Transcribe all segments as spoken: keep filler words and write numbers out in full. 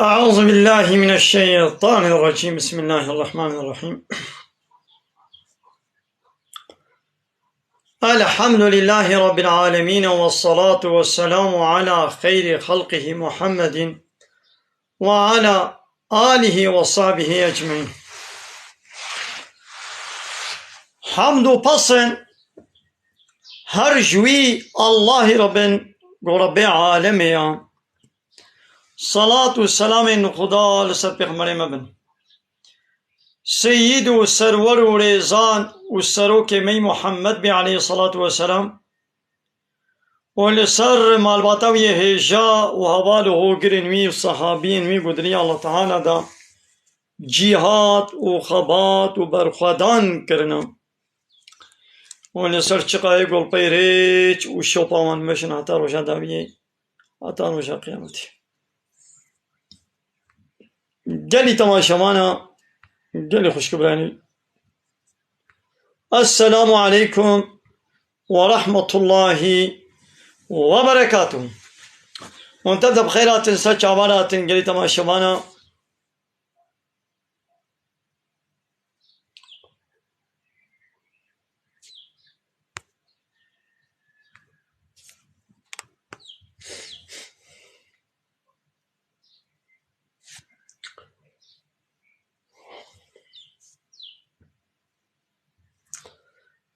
أعوذ بالله من الشيطان الرجيم. بسم الله الرحمن الرحيم. الحمد لله رب العالمين، والصلاة والسلام على خير خلقه محمد وعلى آله وصحبه أجمعين. Hamd û pesn her ji wî Allahî Rabbin, ku Rabbê alemê ya. Salat û selamên Xuda li ser pêxemberê me bin. Seyîd û serwer û rêzan û serokê me yî Muhammed bê aleyhissalatu vesselam û li ser malbata wî yê hêja û heval û hogirên wî û sehabiyên wî ku di riya Allah Teala de cîhat û xebat û berxwedan kirine. Û li ser çiqayê golpeyê rêç û şopa wan meşin heta roja dawiyê, heta roja qiyametê. Gelî temaşevana, gelî xwişk û birayê. Esselamu aleykum ve rahmetullahi ve berekatuhu. Hûn tev de bi xêr hatin, ser çavan hatin, gelî temaşevana.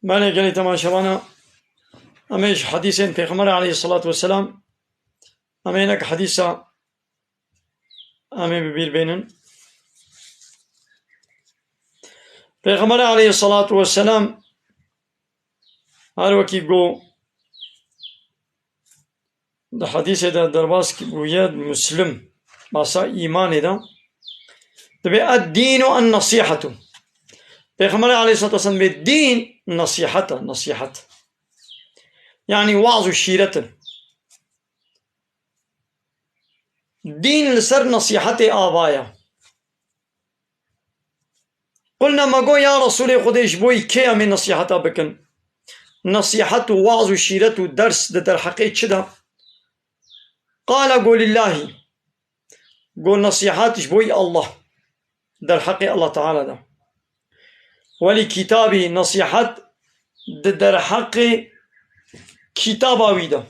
Belê gelî temaşevana, em ê ji hedîsên Pêxemberê aleyhissalatu vesselam, em ê hinek hedîsa em ê bi bîr bênin. Pêxemberê aleyhissalatu vesselam her wekî got, di hedîsê de derbas bûye Muslim, basa îmanê de, dibê "Ed-dînu en-nesîhetu". Pêxemberê aleyhissalatu vesselam dibê dîn nesîhet e, nesîhet. Yanî waz û şîret in. Dîn li ser nesîhetê ava ye. Qulna, me got, ya Resûlê Xwedê, ji bo kê em ê nesîheta bikin? Nesîhet û waz û şîret û ders di derheqê çi de? Qala, got, lillahî. Got, nesîhet ji bo Allah. Derheqê Allah Teala de. Welî kitabî, nesîhet di derheqê kitaba wî de.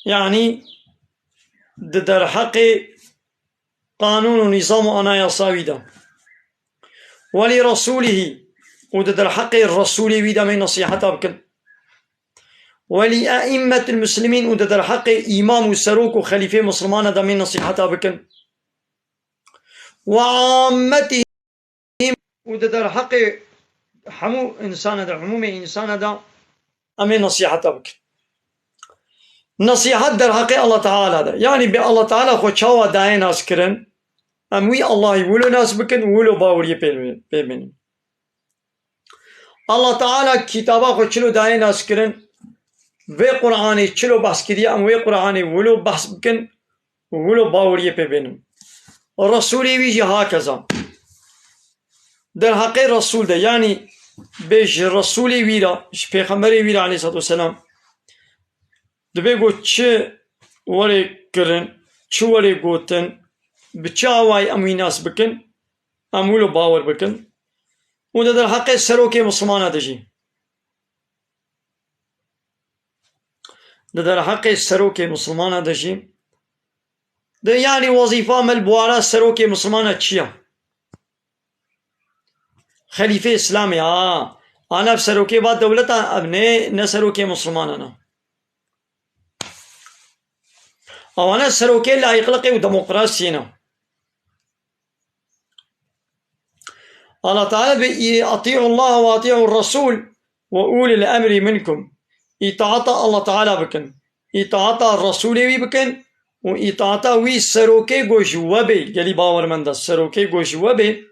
Yanî di derheqê qanûn û nîzam û anayasa wî de. Welî resûlihî, û di derheqê Resûlê wî de em ê nesîheta bikin. Welî eîmmetil muslimîn, û di derheqê îmam û serok û xelîfê misilmana de em ê nesîheta bikin. Ve ammetihîm, û di derheqê hemû însana de, umûmê însana de em ê nesîheta bikin. Nesîhet derheqê Allah Teala de. Yanî bê Allah Teala xwe çawa daye naskirin, em wî Allahî wilo nas bikin û wilo baweriyê pê, pê bînin. Allah Teala kitaba xwe çilo daye naskirin, vê Qur'anê çilo behs kiriye, em wê Qur'anê wilo behs bikin û wilo baweriyê pê bênin. Resûlê wî jî hakeza. Derheqê Resûl de, yanî bê ji Resûlê wî re, ji Pêxemberê wî re aleyhissalatu vesselam, dibê got çi were kirin, çi were gotin, bi çi awayî em wî nas bikin, em wilo bawer bikin. Û di derheqê serokê misilmana de jî. Di derheqê serokê misilmana de jî. De yanî wezîfa me li buwara serokê misilmana çi ye? Xelîfê Îslamê, ha. Ana ev serokê va dewleta, ev ne, ne serokê misilmanan e. Ewana serokê layîqliqê û demokrasiyê ne. Allah Teala bi "Ati'u Allah ve ati'u Resul ve ulil emri minkum." Îtaata Allah Teala bikin. Îtaata Resulê wî bikin û îtaata wî serokê ku ji we bê, gelî bawermend e, serokê ku ji we bê,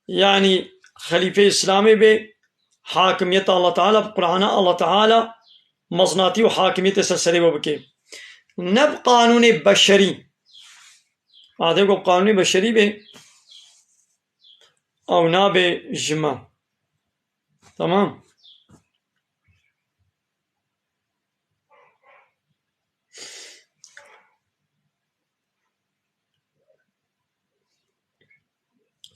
yanî xelîfê Îslamê bê, hakimiyeta Allah Teala, bi Qur'ana Allah Teala meznatî û hakimiyetê ser serê we bike. Ne bi qanûnê beşerî. Adê ku bi qanûnê beşerî bê, ew nabe ji me. Tamam.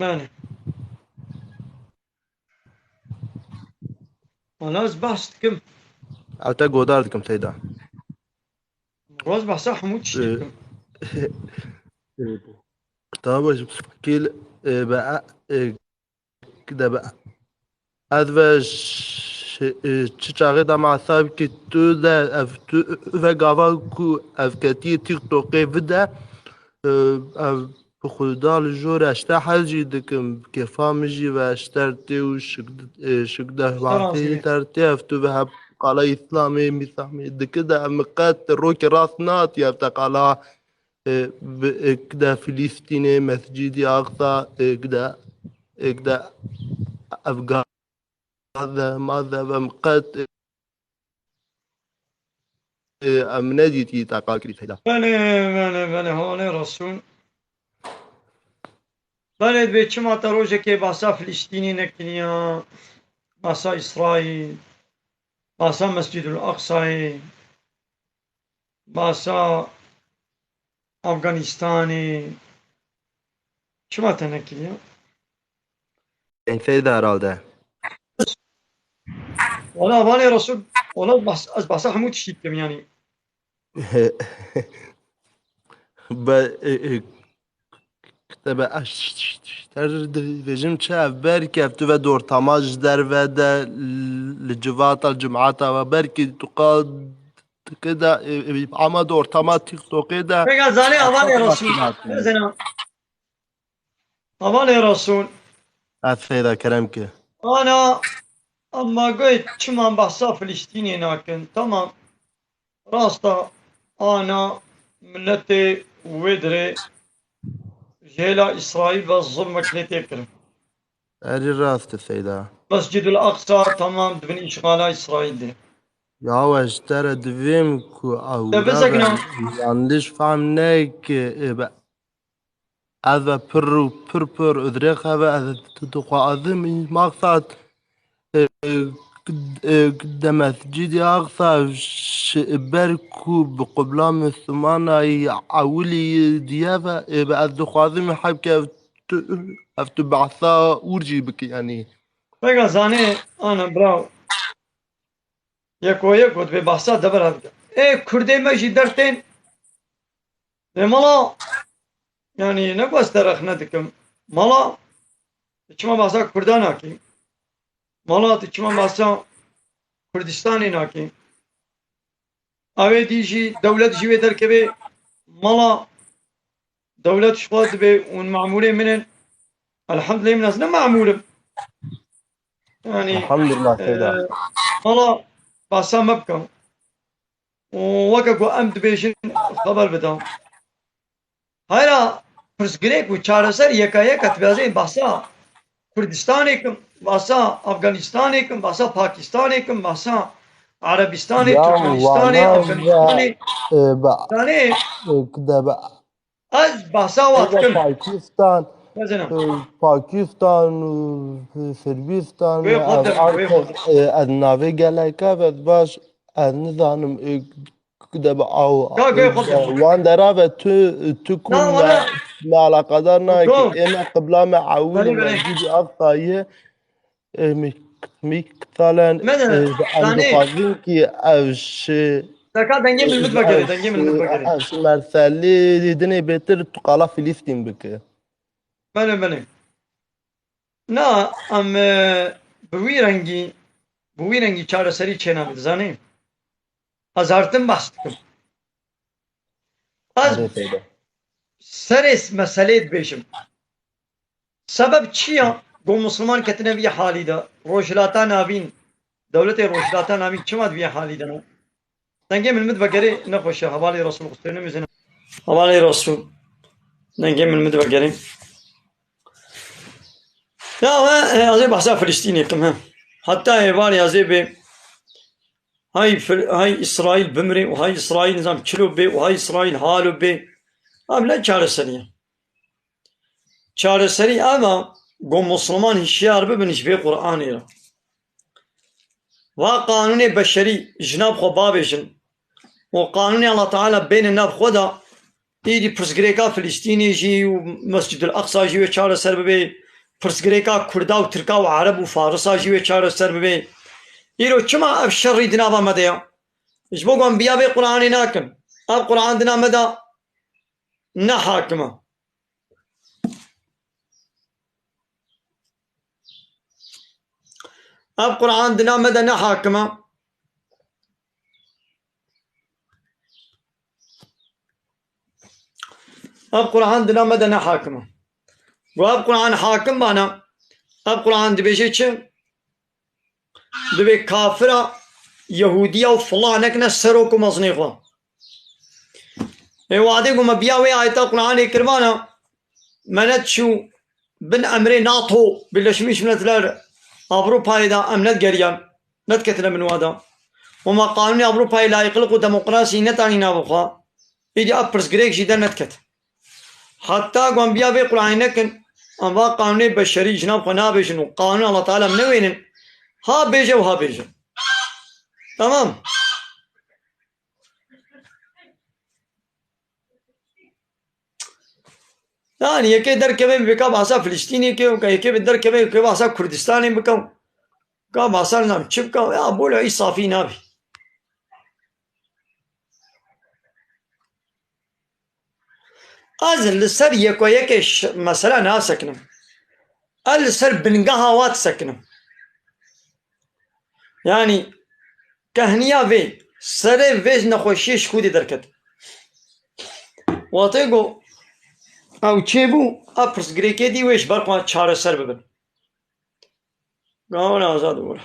Belê. Wala ez behs dikim. Ew te godar dikim teyda. Roz behsa hemû tiştî Ee, dikim. Kitaba ji kîl, e, be, e, de be, ez ve ş-, e, çi çaxê de masa ki tu de ev tu ve gava ku ev ketiyê TikTokê vide, e, ev bi xuda li jor eşte hez jî dikim, kêfa min jî ve eşter tê û şik, e, şik de Eşter vaxtê azî. Ter tê ev tu ve hep qala Îslamê, mîsamê dike de em qet rokê rast natiye ev te qala e, bi, e, gide Filistînê, Mescîdî Aqsa, e, gide, e, gide ev Gaze, Maze ve miqet, e, em nedîtî te qal kirî teyda. Belê, belê, belê, hevalê Resûl. Belê, divê çima te rojekê basa Filistînî nekiriya, basa Îsraîl, basa Mescîdul Aqsayê, basa Afganistanê, çima te nekiriye? Enseyda herhalde. Wala, hevalê Resul, wala, bas-, ez basa hemû tiştî dikim, yanî. Be, e, e, Te be ez ter dibêjim çi ev berkî ev tu ve di ortama ji derve de li civata cumata ve berkî tu qa dike de, e, e, ama di ortama TikTokê de Pêka zanê hevalê Resûl. Mezena. Hevalê Resûl. Ez feyda kerem ki. Ana, ama goy çiman behsa Filistînê nakin. Tamam. Rasta ana miletê wê dirê ji hêla Îsraîl ve zulmek lê tê kirin. Erî rast e Seyda. Mescîdul Aqsa tamam di bin îşxala Îsraîl de. Ya we ji te re divêm ku ew Te bizek re na. Yanlış fehm neke, e, be, ez ve pir û pir pir udrêx heve ez tu dixwazim maqsad e, e, de Mescîdê Aqsa ji ber ku bi qubla Mislimana yî ewilî diye ve, e, ez dixwazim hebke ev tu, ev tu behsa ûr jî bikî, yanî. Pêka zanê, ana, bravo. Yeko yeko dibê behsa dever hevde. Ê Kurdê me jî dertên. Lê mala, yanî ne ku ez te rexne dikim. Mala, çima behsa Kurdan nakî? Mala tu çima behsa Kurdistanê nakî? Ew ê dî jî dewlet jî wê derkeve mala dewlet ji xwe dibe hûn mamûrê min in. Elhamdulillah min ez ne mamûr im. Yanî, Elhamdulillah, e, Seyda. Mala behsa me bikin. Û weke ku em dibêjin xeber bida. Hayra pirsgirêk û çareser yeka yeka dibêjin behsa Kurdistanê kim, behsa Afganistanê kim, behsa Pakistanê kim, behsa Erebistanê, Ya Türkmenistanê, wana Afganistanê. ve, e, be, Zanê, e, de be, ez behsa wa Ege dikim. Pakistan, Mezenim. e, Pakistan û Sirbistan, Wê xwe ev de, wê xwe de. e, ez navê geleke ve baş, ez nizanim, e, ku de bi aw, Ka, ka, xwe de. wan dera ve tu, tu ku Na, me, wala. me alaqadar nake, Ku? ê me qibla me ewil Belê, belê. Mescîdî Aqsa ye, e, mi, mi salen, Mezenim, e, em zanê. dixwazin ki ev şi, Seka dengê min min ev vekere, dengê min min şi, vekere. ev şi Merselî dinê bêtir tu qala Filistîn bike. Belê, belê. Na, em, e, bi wî rengî, bi wî rengî çareserî çênabin, dizanî? Ez hartim behs dikim. Ez Erê teyde. serê meselê dibêjim. Sebeb çi ya? Go Misliman ketine vî halî de. Rojhilata Navîn, dewletê Rojhilata Navîn çima di vî halî de ne? Dengê min min vegerê nexweş e. Hevalê Resul xustirine mizin. Hevalê Resul. Dengê min min vegerê. Ya we, e, ez ê behsa Filistînê kim, he. Heta êvar ya zê bê, hay Fil-, hay Îsraîl bimrê û hay Îsraîl nizam çilo bê û hay Îsraîl halo bê. Em ne çareserî ye. Çareserî ev e, go Musliman hişyar bibin ji vê Qur'anê re. Va qanûnê beşerî ji nav xwe bavêjin û qanûnê Allah Teala bêne nav xwe de, êdî pirsgirêka Filistînê jî û Mescîdul Aqsa jî wê çareser bibe, pirsgirêka Kurda û Tirka û Ereb û Farisa jî wê çareser bibe. Îro çima ev şerî di nava me de ye? Ji bo ku em biya vê Qur'anê nakin. Ev Qur'an di nav me de ne hakim e. Ev Qur'an di nav me de ne hakim e. Ev Qur'an di nav me de ne hakim e. Ku ev Qur'an hakim bana, ev Qur'an dibêje çi? Divê kafira, Yehûdiya û filanek ne serok û mezinê xwe. Ê wadê ku me biya wê ayeta Qur'anê kirvana, me ne çû bin emrê NATO, Birleşmiş Milletler, Avrupayê de em nedgeriyan, nedketine bin wada. Û me qanûnê Avrupayê layîqlik û demokrasî netanî nav xwe. Îdî ev pirsgirêk jî dernediket. Heta ku em biya vê Qur'anê nekin, em va qanûnê beşerî ji nav xwe nabêjin û qanûn Allah Teala em newênin, ha bêje û ha bêje. Tamam. Yani yekê derkeve bika bahsa Filistînê ke, yekê bi derkeve ke bahsa Kurdistanê bika. Ka bahsa nizam çi bika, ya bolo îsafî nabî. Ez li ser yeko yekê ş-, mesela nasekinim. Ez li ser bingeha wa disekinim. Yanî kehniya vê, serê vê ji nexweşiyê ji xwedê derket. Watê ku ew çêbû, ev pirsgirêkê dî wê ji ber xwe çareser bibin. Gava ne azad bû.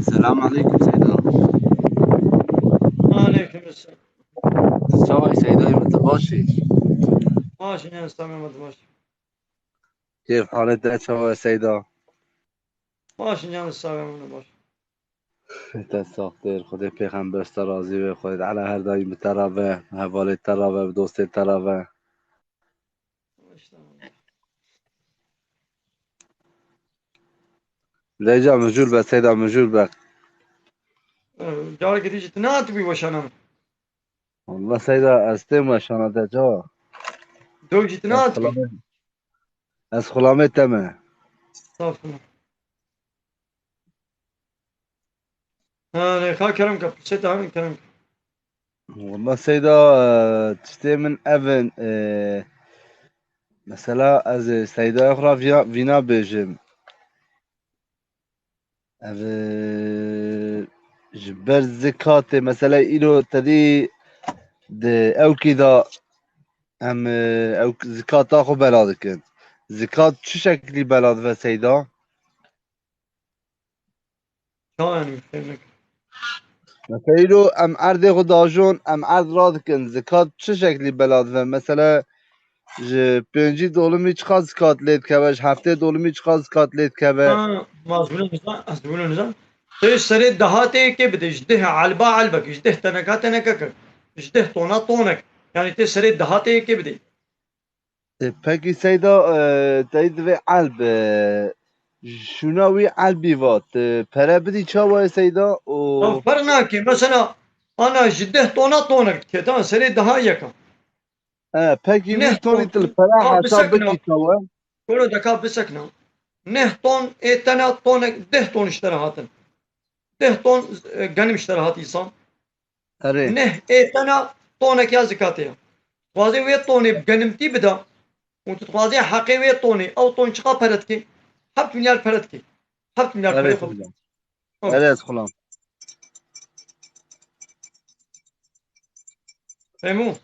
Selam aleykum Seyda. Aleykum selam. Çawa yî Seyda, min tu baş î? Baş in, ya Sami, min tu baş. Kêf halê te çawa ye Seyda? Baş in, ya Sami, min baş. Te saxtir, Xwedê pêxember te razî be, Xwedê Teala her daîm bi te re be, hevalê te re be, bi dostê te re be. Lêca mijûl be, Seyda mijûl be. Careke dî jî tu nehatibî weşana min. Walla Seyda, ez têm weşana te, çawa? Dok jî tu nehatibî. Ez xulamê te me. Estağfurullah. Ha, ne, ka kerem ke, pirsê te hemin kerem ke. Walla Seyda, e, tiştê min ev in, e, mesela ez ê Seydaya xwe re vîya-, vîna bêjim. Ev, e, ji ber zikatê, mesela îro te dî di ewkî de em, e, ew zikata xwe bela dikin. Zikat çi şeklî bela dibe Seyda? Çawa yanî fêm nekim. Mesela îro em erdê xwe dajon, em erd radikin. Zikat çi şeklî bela dibe? Mesela ji pêncî dolimî çiqas zikat lê dikeve, ji heftê dolimî çiqas zikat lê dikeve? Ha, ma ez wilo nizan, ez wilo nizan. Tu serê deha tê yekê bidê, ji deh elba elbek, ji deh teneka tenekek, ji deh tona tonek. Yanî tê serê deha tê yekê bidê. E, pekî Seyda, e, tey divê elb, e, şûna wî elbî va, tu pere bidî çawa ye Seyda? Û ew ferq nake. Mesela, ana ji deh tona tonek dike, tamam, serê deha yeka. E, pekî wî tonî tu li pere hesab bikî çawa? Koro deka bisekna. Neh ton ê tena tonek, deh ton ji te re hatin. Deh ton, e, genim ji te re hat îsan. Erê. Neh ê tena tonek ya zikatê ya. Dixwazê wê tonê bi genimtî bida û tu dixwazê heqê wê tonê, ew ton çiqa pere dikê? Heft milyar pere dikê. Heft milyar pere xwe bidê. Erê, ez xulam. Fehmû?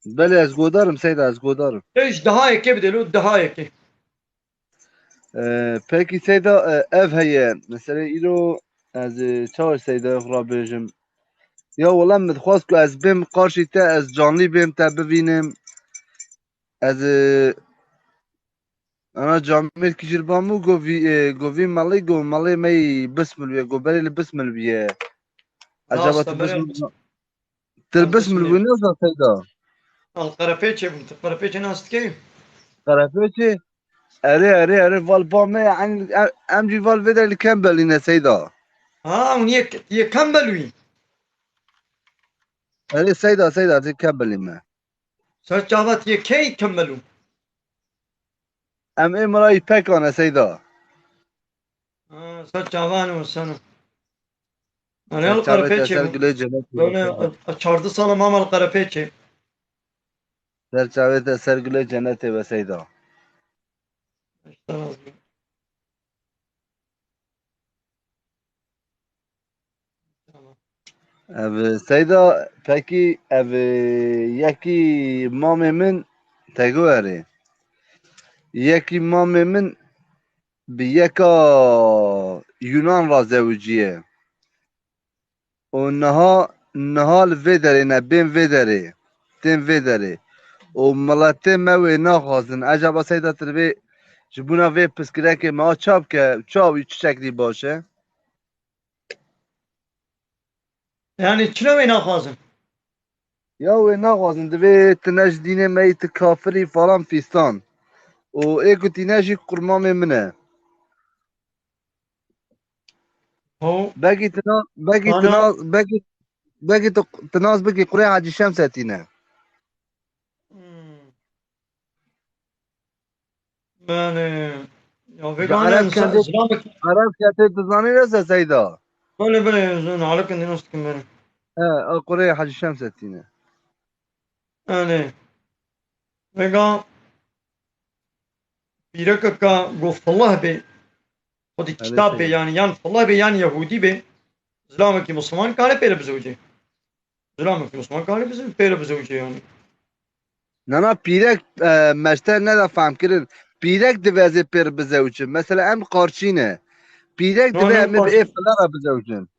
Belê, ez godarim Seyda, ez godarim. Ê, ji deha yekê bidê lo, deha yekê. Ee, peki Seyda, e, ev heye. Mesela îro ez, e, çawa Seyda xwe bêjim. Ya wela min dixwast ku ez bêm qarşî te, ez canlî bêm te bivînim. Ez, e, ana camêrkî jî li ba min got vî, e, got vî melê, got melê me yî bismil bûye, got berê li bismil bûye. Ecaba tu bismil, tu li bismil bû ne zan Seyda? Al Qerepêçê bûm, tu Qerepêçê nas dikey? Qerepêçê? Erê, erê, erê, val ba me, em, em jî val vê derê li Kembelî ne Seyda. Ha, hûn yê, yê Kembel wî? Erê Seyda, Seyda, tu Kembelî me. Ser çava tu yê key Kembel û? Em ê mira yî pekane Seyda. Ha, ser çavan û seno. Erê, li Qerepêçê bû. Ser çavê te ser gulê cenetê. Böyle, a, çardeh sala mama li Qerepêçê. Ser çavê te ser gulê cenetê be Seyda. Ev Seyda, pekî ev yekî mamê min te got erê. Yekî mamê min bi yeka Yunan re zewiciye. Û niha, niha li vê derê ne, bên vê derê, tên vê derê. Û miletê me wê naxwazin. Ecaba Seyda tu divê ji bona vê pirsgirêkê me a çav ke, çav wî çi şeklî baş e? Yani çilo wê naxwazin? Ya wê naxwazin, divê tu ne ji dînê me yî, tu kafirî falan fîstan. Û ê ku tîne jî qurmamê min e. Ho. Belkî tu na-, belkî tu Ana. na-, belkî, belkî tu, tu nas bikî kurê Hacî Şems e tîne. Hmm. Yani, Ya vê Ji gane Ereb kendê, zilamekî. Ereb kendê dizanî ne se Seyda? Bele bele, zin Ereb kendê nas dikim bere. He, a kurê Hacî Şemsetîn e. Yanî, vêga pîrekeka ku filah bê, xwedî Elê kitap bê, Seyda. Yanî yan filah bê yan Yehûdî bê, zilamekî Misliman kare pê re bizewicê. Zilamekî Misliman kare bize-, pê re bizewicê yanî. Nana pîrek, e, meşter neda fehm kirin. Pîrek divê ez ê pê re bizewicim. Mesela em qarşî ne. Pîrek No, divê ne em ê bi qarşî. Ê filah re bizewicin.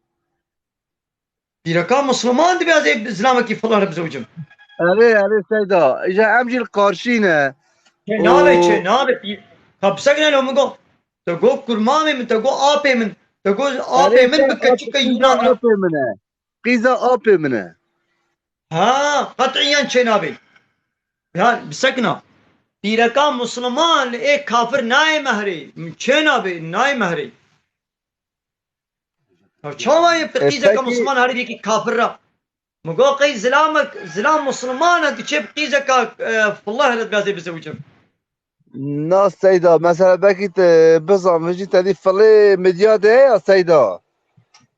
Pîreka Misliman divê ez ê bi zilamekî filah re bizewicim. Erê, erê Seyda. Îja em jî li qarşî ne. Çê nabe, Û çê nabe. Pî-, ka bisekine lo min got. Te got kurmamê min, te got apê min. Te got Erê, apê min te bi keçika apê min, Yunan re. Apê min e. Qîza apê min e. Ha, qet'iyen çê nabe. Ya, bisekina. Pîreka Misliman ê kafir nayê mehrê. Çê nabe, nayê mehrê. Ya çawa ye bi E, qîzeka peki Misliman herî yekî kafir re? Min got qey zilamek, zilam Misliman e, diçe bi qîzeka, e, fillah re dibê ez ê bizewicim. Na Seyda, mesela belkî te bizan, vijî te dî filê Midyadê heye ya Seyda.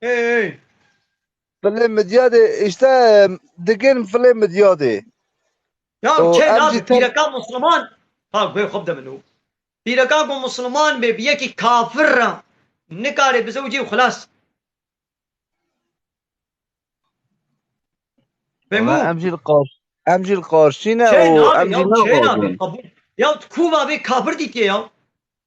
Ey, ey. Filê Midyadê, işte, digên filê Midyadê. Ya O, çê em nabe jî te- pîreka Misliman. Ha, guhê xwe bide min û. Pîreka ku Misliman bê, bi yekî kafir re nikare bizewicî û xilas. Fehmû? Ama em jî li qar-, em jî li qarşî ne Çê û nabe em jî ya, çê nabe, naxwazin. Qebûl. Ya tu ku va bê kafir dîtiye ya.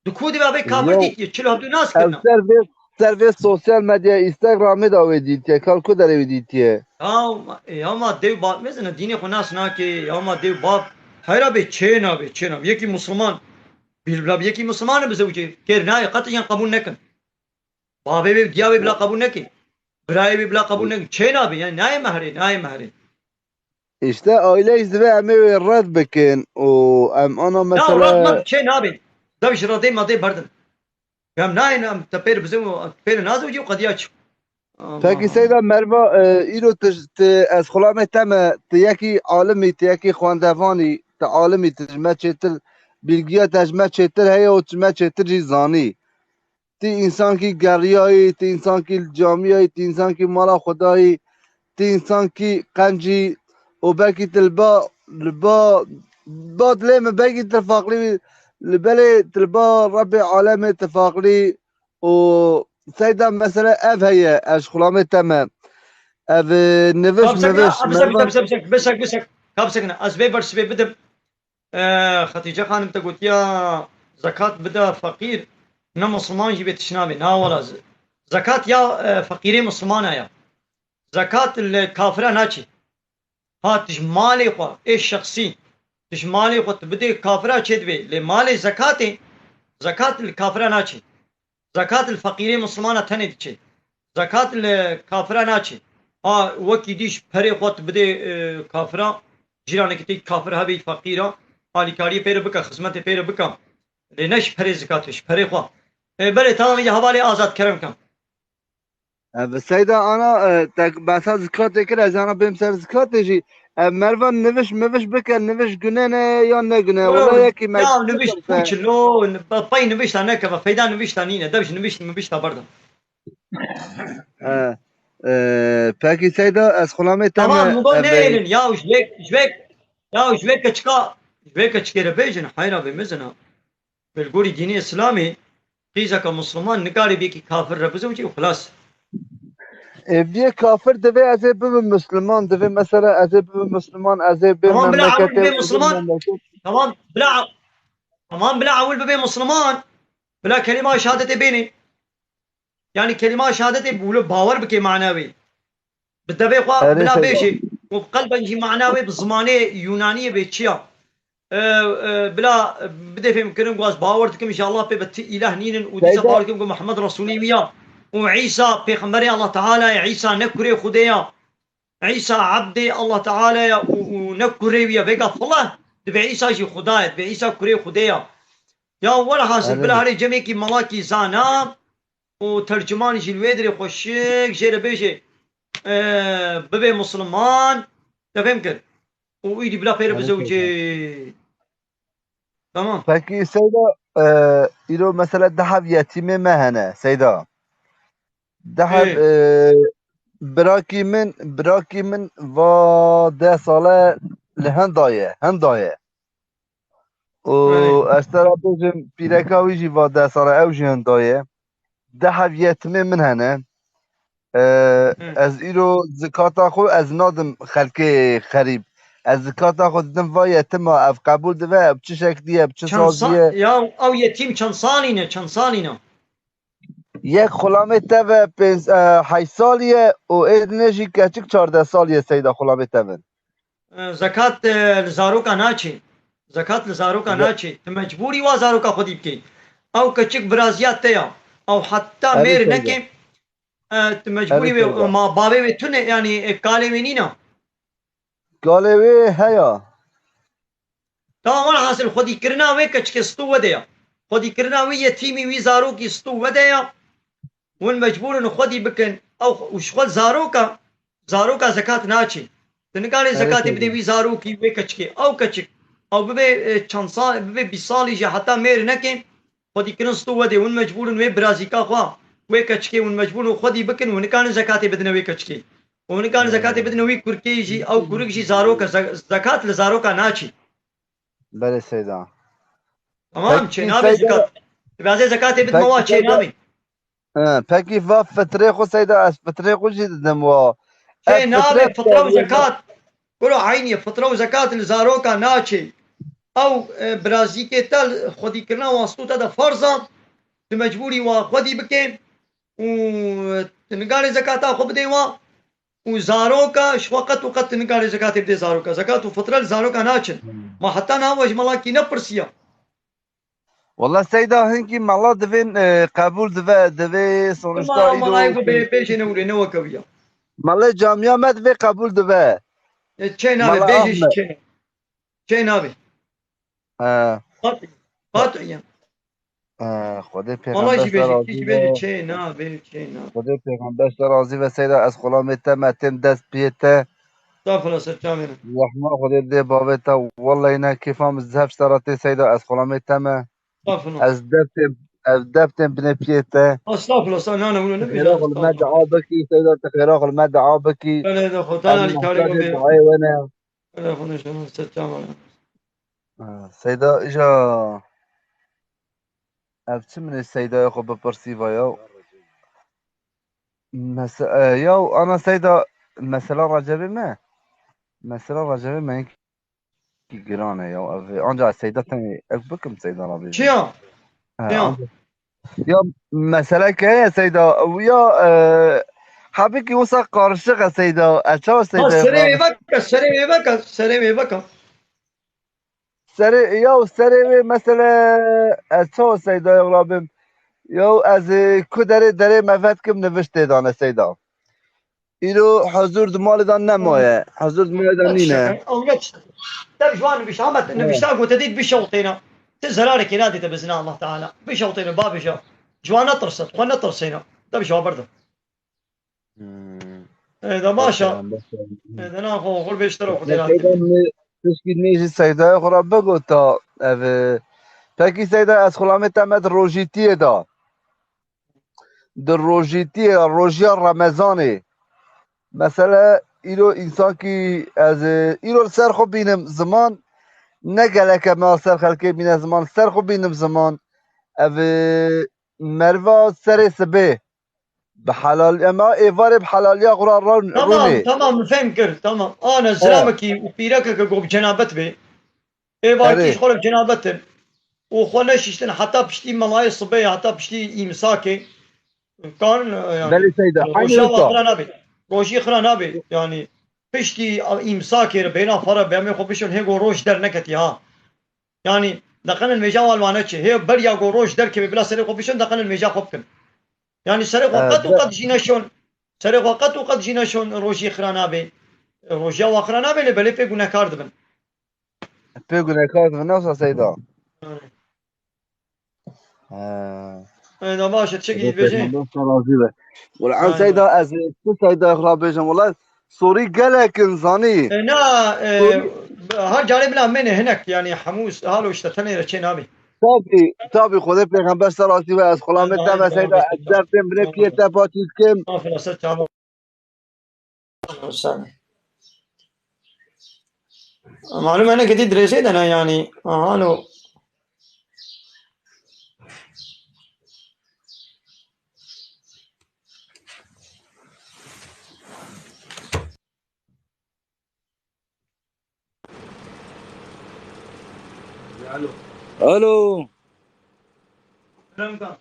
Tu ku divê bê kafir Yo, dîtiye. Çilo hevdû nas ev kirina. Ser vê, ser vê sosyal medya Instagramê de wê dîtiye. Kal ku derê wê dîtiye. Ya, e, ya ma dev bab mezin, dînê xwe nas nake. Ya ma dev bab. Heyra bê çê nabe, çê nabe. Yekî Misliman. Bila bi yekî Misliman bizewicê. Kêr nayê, qet'iyen qebûl nekin. Bavê wê, diya wê bila qebûl nekin. Birayê wê bila qebûl nekin. Çê nabe, yani nayê mehrê, nayê mehrê. İşte aile jî divê em ê wê red bikin û em ana Ya mesela red me çê nabe. Dev ji redê me dê berdin. Em nayên em te pêr bizin û pêr nazewicî û qediya çi. Aman, Pekî aman. Seyda Merva, e, îro tu, tu, ez xulamê te me, tu yekî alimî, tu yekî xwendevanî, tu alimî, tu ji me çêtir, bilgiya te ji me çêtir heye û ji me çêtir jî zanî. Ti însankî geriyayî, ti însankî li camiyayî, ti însankî mala Xwedayî, ti însankî qencî û belkî ti li ba, li ba, ba dilê min belkî ti faqlî, li belê ti li ba Rebbê alemê ti faqlî û Seyda mesele ev heye, ez ji xulamê te me. Ev, e, niviş, Ka bisekine, niviş, ka bisekine, mervan ka bisekine, bisekine, bisekine, bisekine. Ka bisekine, ez vê bersivê bidim. E, Xetîce Xanim te gotiya zekat bide feqîr, ne Misliman jî bê tişt nabê. Na wela ze-, zekat ya, e, feqîrê Mislimana ya. Zekat li kafira naçî. Ha, tu ji malê xwe, ê şexsî, tu ji malê xwe tu bidê kafira çê dibê. Lê malê zekatê, zekat li kafira naçî. Zekat li feqîrê Mislimana tenê diçe. Zekat li kafira naçe. A, wekî dî ji perê xwe tu bidê, e, kafira, cîranekî te kafir hebê feqîra, alîkariyê pê re bike, xizmetê pê re bike. Lê ne ji perê zekatê, ji perê xwe. E, belê, tamam, ya hevalê azad kerem kem. E, bi Seyda ana, e, te behsa zikatê kir, ez ana bêm ser zikatê jî. E, mervan niviş miviş bike, niviş gune ne ya ne gune? Yo, Wala yekî ya me niviş pûç lo, pey nivişta nekeve, feyda nivişta nîne, dev ji niviş, nivişta berdim. E, e, pekî Seyda, ez xulamê te Tamam, me, mugo e, neynin, ya ji vê, ji vê, ya ji vê keçika, ji vê keçikê re bêjin, heyra bê mezina. Bi li gorî dînê Îslamê, qîzeka Misliman nikarê bi yekî kafir re bizewicê û xilas. E, bi yek kafir divê ez ê bibim Misliman, divê mesela ez ê bibim Misliman, ez ê bêm Tamam, bila ewil memleketê, bibê ez ê bibim Misliman. Memleket. Tamam, bila, tamam, bila ewil bibê Misliman. Bila kelîma şehadetê bênê. Yani kelîma şehadetê wilo bawer bikê mana wê. Bi devê xwe Erê bila Seyda. Bêjê û bi qelben jî mana wê bi zimanê Yunaniyê bê çi ya? E, e, bila bidê fêhmkirin ku ez bawer dikim ji Allah pê bi ti îlah nînin û dîsa Seyda. Bawer dikim ku Muhammed Resûlê wî ya û Îsa pêxemberê Allah Teala ye, Îsa ne kurê Xwedê ya. Îsa ebdê Allah Teala ya û, û ne kurê wî ya. Vêga filah dibê Îsa jî Xuda ye, dibê Îsa kurê Xwedê ya. Ya werhasil Erê. Bila herê cemekî malakî zana û tercümanî jî li wê dirê xweşik jê re bêjê, e, bibê Misliman, te fêm kir. Û îdî bila pê re Erê bizewicê. Seyda. Tamam. Pekî Seyda, e, îro mesela deh ev yetîmê me hene Seyda. Deh ev, Ê. e, birakî min, birakî min va deh sale li hinda ye, hinda ye. Û Belê. ez te re bêjim, pîreka wî jî va deh sale, ew jî hinda ye. Deh ev yetimê min hene. E, Hı. ez îro zikata xwe ez nadim xelkê xerîb. Ez zikata xwe didim va yetima, ev qebûl dibe, ev çi şeklî ye, ev çi Çend sazî sa- ye. Ya ew yetim çend salî ne, çend salî ne? Yek xulamê te ve pênc, e, heşt salî ye û ê dine jî keçik çardeh salî ye Seyda xulamê te ve. E, zekat, e, li zaroka naçê. Zekat li zaroka Ze- naçê. Tu mecbûrî wa zaroka xwedî bikey. Ew keçik biraziya te ya. Ew heta Evet, mêr Seyda. neke, e, tu mecbûrî Evet, wê, Seyda. ma bavê wê tune, yanî, e, kalê wê nîna. Kalê wê heya. Tamam, welhasil xwedîkirina wê keçikê stû wede ya. Xwedîkirina wî yetîmî, wî zarokî stû wede ya. Hûn mecbûr in xwedî bikin. Ew û ji xwe zaroka, zaroka zekat naçê. Tu nikarê Evet, zekatê evet. Bidê wî zarokî, wê keçikê. Ew keçik, ew bibe, e, çend sal, bibe bîst salî jî heta mêr neke, xwedîkirin stû wede. Hûn mecbûr in wê birazîka xwe, wê keçikê hûn mecbûr in xwedî bikin, hûn nikarin zekatê bidine wê keçikê. Hûn nikarin zekatê bidine wî kurkê jî, ew kurik jî zaroka, ze- zekat li zaroka naçê. Belê Seyda. Tamam, Pekî çê nabê Seyda- zekat. Dibazê zekatê bidime wa Pekî çê Seyda- nabê. He, pekî va fitrê xwe Seyda, ez fitrê xwe jî didim wa. Çê Ev nabê, fitre fitra û fitre- zekat. Kuro eynî ye, fitra û zekat li zaroka naçê. Ew, e, birazîkê te li xwedîkirina wan stû te de ferz e. Tu mecbûrî wa xwedî bike û tu nikarê zekata xwe bidê wa û zaroka ji xwe qet û qet tu nikarê zekatê bidê zaroka. Zekat û fitra li zaroka naçin. Ma heta niha we ji melakî nepirsiya. Wala Seyda hinkî mala divên, e, qebûl dibe, divê sonuçta Ma îro malayê ku bê bêjê ne wile ne weke wî ya. Malê camiya me divê qebûl dibe. E, çê nabê, Mala bêjê jî Ahmet. çê. Çê nabê. E, Qat, qat ya. e, Xwedê Mala jî pêxember te bêjê, razî kî jî be. bêjê çê nabê, çê nabê. Xwedê pêxember te razî be Seyda, ez xulamê te me têm dest piyê te. Estağfurullah, ser çavê min. Rehma Xwedê dê bavê te. Wallahî ne kêfa min zehf ji te re tê Seyda, ez xulamê te me. Estağfurullah. Ez def têm, ez def têm binê piyê te. Estağfurullah, sen nane bunu ne Xêra xwe li me dua bikî Seyda, te xêra xwe li me dua bikî. Belê de xwe, tana Ez li karê muhtacê xwe bê. duayê we ne. Belê xwe de şunu, ser çavê min. Ha, Seyda îja ev çi min ê Seydayê xwe bipirsî va ya? Mese-, e, ya ana Seyda mesela Recebê me. Mesela Recebê me hinkî giran e ya. Ev, anca Seyda tenê ev bikim Seyda rabê. Çi ya? Ha, Ya. anca- Ya mesele ke ye Seyda. Ya, e, hebikî wisa karışık e Seyda. E, çawa Ha, Seyda? serê wê veke, serê wê veke, serê wê veke. Serê, ya serê wê mesele ez çawa Seyda ya rabim. Ya ez, e, ku derê derê me vetkim niviştê dane Seyda. Îro huzur di malê de nemaye. Huzur di malê de nîne. Ew ne tişt. Te bi ji wan nivişt, Ahmet, nivişta ku te dît bişewtêne. Ti zerarekê nadîte bi zina Allah Teala. Bişewtêne, babêje. Ji wan netirse, xwe netirsêne. Te bi ji wan berde. Hmm. E, de baş e. Baş e, baş e. E, de na xwe, xwe beştir o, xwe Ne dêra. Seyda ne, tişkî nêjî Seydayê xwe re bigota. Ev, e, pekî Seyda ez xulamê te me di rojîtiyê de. Di rojîtiyê, rojiya Remezanê. Mesele îro însankî ez, e, îro li ser xwe bînim ziman, ne geleke me ser xelkê bîne ziman, li ser xwe bînim ziman. Ev, e, meriva serê sibê. Bi helal, ema êvarê bi helaliya xwe re ron-, Tamam, rûnê. Tamam, min fehm kir, tamam. Ana zilamekî û pîrekeke ku bi cenabet bê. Êvarkî Erê. ji xwe re bi cenabet in. Û xwe neşiştin heta piştî melayê sibê, heta piştî îmsakê. Karin, e, yani, Belê Seyda, roja aynı wa usta. xira nabe. Rojî xira nabe. Yani, piştî îmsakê re bêna xwe re bi emê xwe bişon hê ku roj derneketî ha. Yani, deqenin mêja wan wane çi. Hê beriya ku roj derkeve bila serê xwe bişon, deqenin mêja xwe bikin. Yani, serê xwe E, qet û de- qet jî neşon. Serê xwe qet û qet jî neşon rojî xira nabe. Rojiya wa xira nabe lê belê pê gunekar dibin. Pê gunekar dibin, ne wisa Seyda? Yani. He. E, da baş e, çekî Xwedê dibêjê. Pêxember te razî be. Wala em Aynen. Seyda, ez tu Seyda xwe bêjim. Wala Sorî gelek in, zanî. E, na, e, Sorî. Ha carê bila mene hinek, yani hemû halo işte tenê re çê nabî. Tabii, tabii, Xwedê pêxember ser razî be, ez xulamê te me seyda, ez derdê min ê piyê te paçî dikim. Aferin, ser çava. Sen. Malum, ene gidî dirêsê de ne yani. Aha, no. Alo. Alo. Selam kan.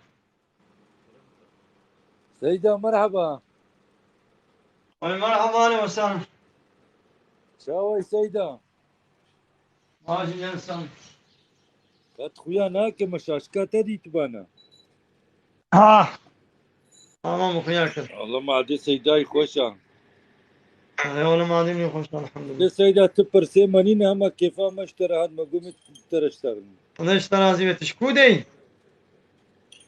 Seyda, merhaba. Ay, merhaba, ahlen ve sehlen. Çawa yî Seyda? Baş in, sen. Qet xuya nake, me şaşka te dîtibana. Ha. Tamam, xuya kir. Allah madê Seydayî xweş a. Ey oğlum, adem yok, hoş, elhamdülillah. De Seyda, tu pirsê me nîne, hema kêfa me ji te re hat, me gomê tu te re şterm. Xwedê ji te razî be, tu ji ku de yî?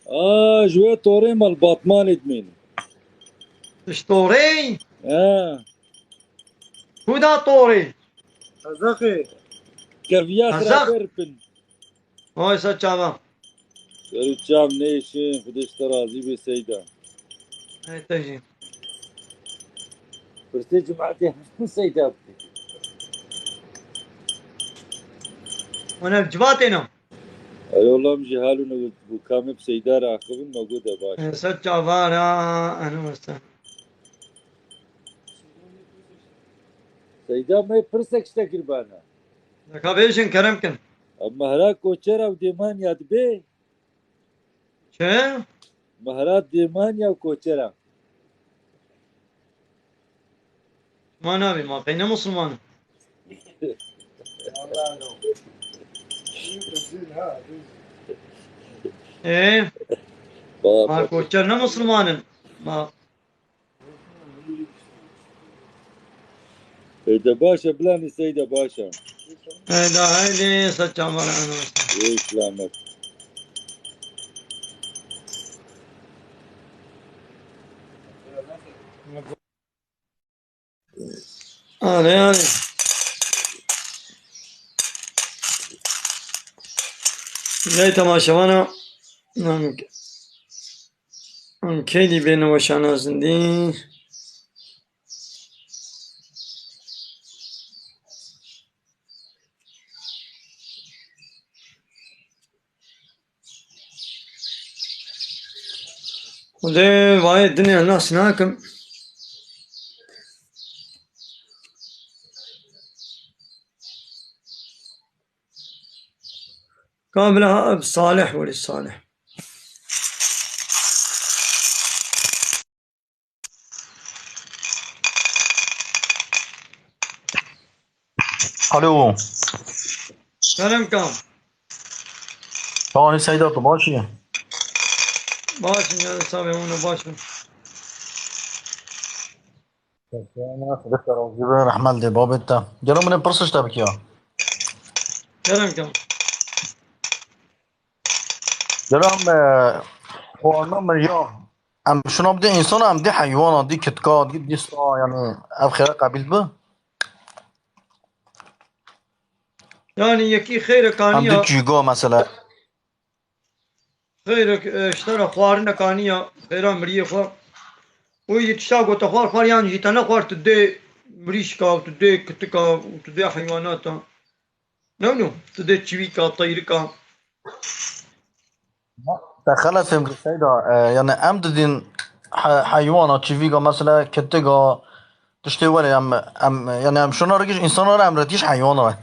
A, ji wê torê me li Batmanê dimînim. Tu ji torê yî? He. Ku da torê? Qezaxê. Keviya Qezax. Xiraber bin. Oy, ser çava. Ser û çav nêşin, Xwedê ji te razî bê Seyda. Ey te jî. Pirsê cimatê hemû Seyda bike. Wana civatê ne? Ey oğlum, ji hal û ne bu kamê bi Seyda re axivin, me got de baş. Ey, ser çava ra, eno weste. Seyda, me pirsek ji te kiribana. Deka bêjin, kerem kin. Ev mehra koçera û dêmaniya dibe. Çi? Mehra dêmaniya û koçera. Ma nabî, ma qey ne Musulman in? Ê, ma koçer ne Musulman in. Ma Seyda baş e, bilanî Seyda baş e. Seyda haydi, saçan var ana. Ey selamet. Hadi, hadi. Lê temaşevana, nam, nam kêdî bêne weşana zindî. Xwedê vayê dinê nas nakim. Ka bila ha ev Salih welî Salih. Alo. Kerem kam. Çawa ne Seyda, tu baş î? Baş in, yani sabê hûn baş in. Rehmet de babê te. Gelo min ê pirsê ji te bikiya. Kerem kam. Gelo em, e, xwarina miriya. Em şuna bidê însana, em dê heywana, dê kitka, dê dîsta, yani ev xêre qebîl bi? Yani yekî xêre Em kaniya, dê çîga mesela. Xêre, e, ji te re xwarine kaniya, xêra miriyê xwe. Û yî tişta gote xwar, xwar yan jî te nexwar, tu dê mirîşka, û tu dê kitika, û tu dê heywanata. Ne wilo, tu dê çivîka, teyrika. Te xelet fêm kir Seyda, e, yani em didin he-, heywana, çivîka, mesela ketiga, tiştê were em, em, yani em şuna re giş, însana re em re tîş heywana re.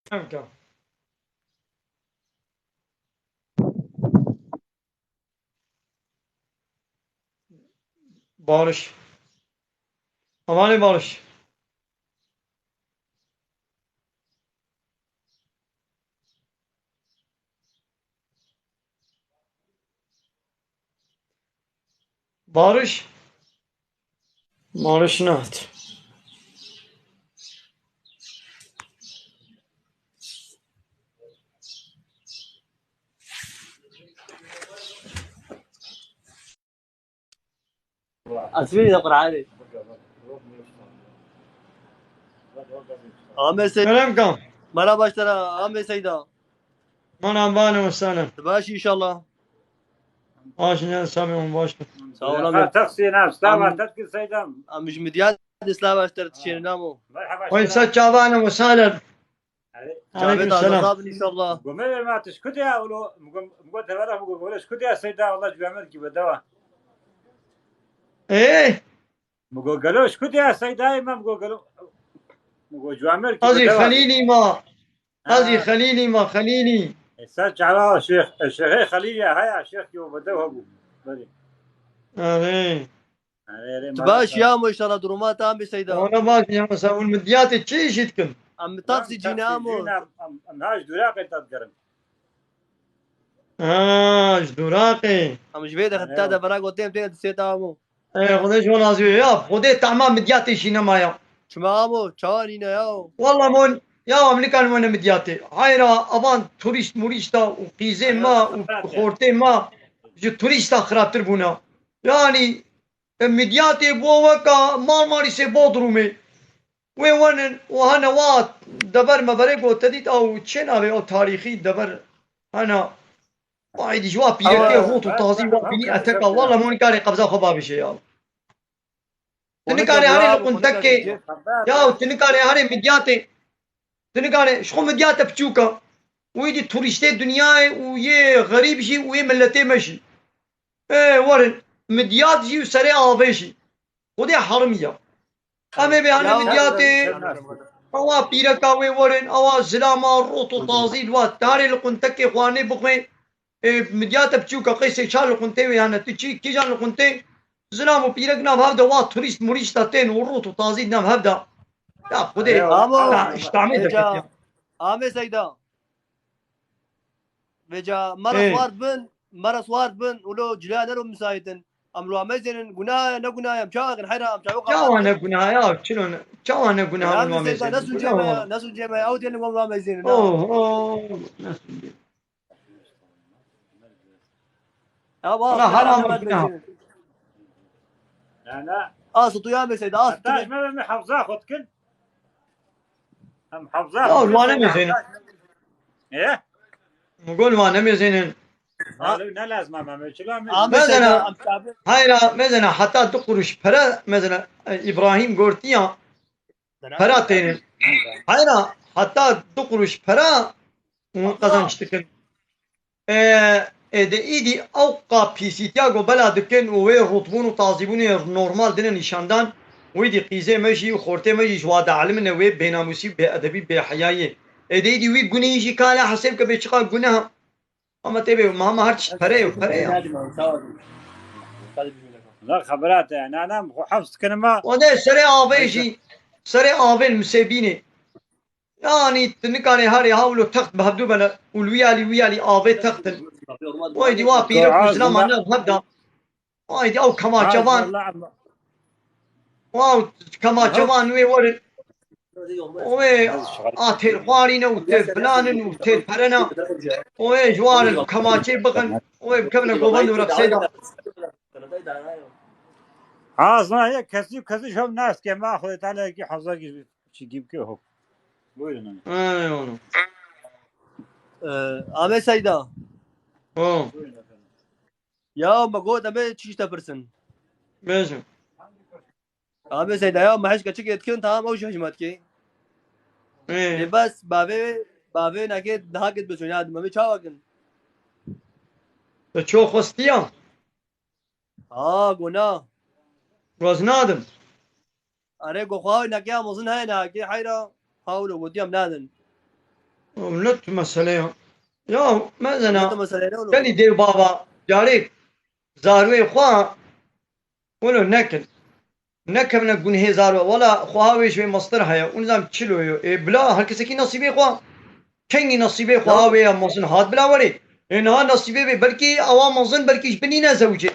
Kanka. Barış. Amanê Barış. Barış. Barış nehat. Asmî de Qur'anê. Ahmet Seyda. Kerem kan. Mera baş tera, Ahmet Seyda. Mana bane ve sahlen. Baş inşallah. Baş ne, sami on baş. Sağ ol, Ahmet. Taksî ne, slava, Am- Taksî Seyda. Am ji Midyat de slava ter tişêne namo. Merhaba, Oy, şera. Sa çavane ve sahlen. Aleyküm selam. Çavê taze sabin inşallah. Gome verma tu şkut ya, ulo, gom, gom tevera, gom, gom şkut ya, Seyda, Allah cuamir ki bedewa. Ê? Mugo gelo şkut ya, Seyda, ma mugo gelo. Mugo cuamir ki bedewa. Azî Xelîlî ma. Azî Xelîlî ma, Xelîlî. E, ser çava Şêx, e, Şêxê Xelîlî ya, haya Şêx ki o bedewa bu. Belê. Erê. Erê, erê, Tu baş ya mo, inşallah duruma tam bir Seyda. Ona baş ya, mesela, hûn Midyatê çi işî dikin? Em taksî cîne amo. Em, em, em ha ji Duraqê tat gerin. Ha, ji Duraqê. Em ji vê de Erê. Heta de vera gotem tê de sê tamam. Ê, Xwedê ji wan razî be. Ya, Xwedê tahma Midyatê jî nemaya. Çima amo, çawa nîne ya? Walla mon, ya, em nikarin wene Midyatê. Hayra, avan turîst murîsta û qîzê ma û xortê ma ji turîsta xirabtir bûna. Yani, E, Midyatê bo weka Marmarîsê, Bodrumê. Wê wenin û hene wa dever meverê got te dît, ew çê navê ew tarîxî dever hene. Vay dî ji wa pîrekê rût û tazî wa bînî eteka. Walla mon karê qebza xwe babişê ya. Tu nikarê herê li quntekê. Ya tu nikarê herê Midyatê. Tu nikarê, ji xwe Midyate piçûk e. Wî dî turîstê dinyayê û yê xerîb jî û yê miletê me jî. Ê, werin, Midyat jî û serê avê jî. Xwedê herimî ya. Em ê bê hene Midyatê, ewa pîreka wê werin, ewa zilama rot û tazî li wa tarê li quntekê xwarinê bixwê. Ê, Midyate piçûka qeysê çar li quntê wê hene. Tu çî, kîjan li quntê? Zilam û pîrek nav hev de wa turîst murîsta tên û rot û tazî nav hev de. Ya Xwedê, Amo, ya, îştamê vêca, derketiya. Amê Seyda. Vêca, mera Ê. Swart bin, mera swart bin, ulo cilaya nero misayitin. Em lo amezênin, gunah ya, ne gunah ya, em çawa kin, heyra, em çawa Çawa ne gunah ya, çilo ne, çawa ne gunah ya, wan amezênin. Ne suncê me ya, ne suncê me ya, ew tênin wan amezênin, ha. Oh, oh, ne suncê. Ya, bak, Ana, haram olsun ha. Ne, ne? Asıl tu ya mesela, asıl tu. Taş mı, mı hafıza xwe dikin? Em hafıza xwe dikin. Ya, wane mi senin? E? Mugol wane mi senin? Alo, ne lazım ama, mesela mi? Mezena, hayra, mezena, hatta du kuruş para, mezena, e, İbrahim Gortiya, para tênin. Hayra, hatta du kuruş para, û qazanç dikin. E, e, de îdî ew qa pîsîtiya ku bela dikin û wê rûtbûn û tazîbûnê normal dine nîşandan, wî dî qîzê me jî û xortê me jî ji wa de elimine wê bênamûsî û bêedebî, bêheyayê. E, de îdî wî gunehî jî kale hesêb ke bê çiqa guneh. Ama tê bê, ma, ma her tişt pere ye, pere ye. Ne xebera te, ne, ne, xwe hefz dikin ma. O de serê avê jî, serê avê li Misêbînê. Yanî tu nikarê herê hawlo text bi hevdû bene û li wî alî wî alî avê text in. Oy dî wa pîrek û zilama nav hev da. Oy dî ew kemaçevan. Wow, kemaçevan wê werin. Wê a têr xwarî ne û têr filan in û têr pere ne. Wê ji wan in kemaçê bixin. Wê bikevine govend û reqsê de. Ha, zana ye kesî, kesî şev nas ke ma Xwedê Teala ki hazar ki çi gibi ki hop. Buyurun hanım. Ey oğlum. Ee, Ahmet Seyda. O. Buyurun efendim. Ya me got em ê çi ji te pirsin. Bêjin. Ahmet Seyda ya me hişka çi dikin tamam ew jî hişma dike. Ee. Ê bes bavê bavê nake daha git biçûn ya me çawa kin. Te ço xwestiya? Ha, gona. Wez nadim. Are go xwe nekiya mezin heye nehekê heyra hawlo gotiya em nadin. Oğlum ne tu mesele ya? Ya mezena. Ne tu mesele ne oğlum? Gelî dev baba carê zarwê xwe Wilo nekin. Nekevine gunhê zaro. Wala xweha wê ji wê mestir heye. Û nizam çilo yo. Ê bila her kesekî nesîbê xwe. Kengî nesîbê xweha wê ya mezin hat bila werê. Ê niha nesîbê wê belkî ewa mezin belkî ji binî ne zewcê.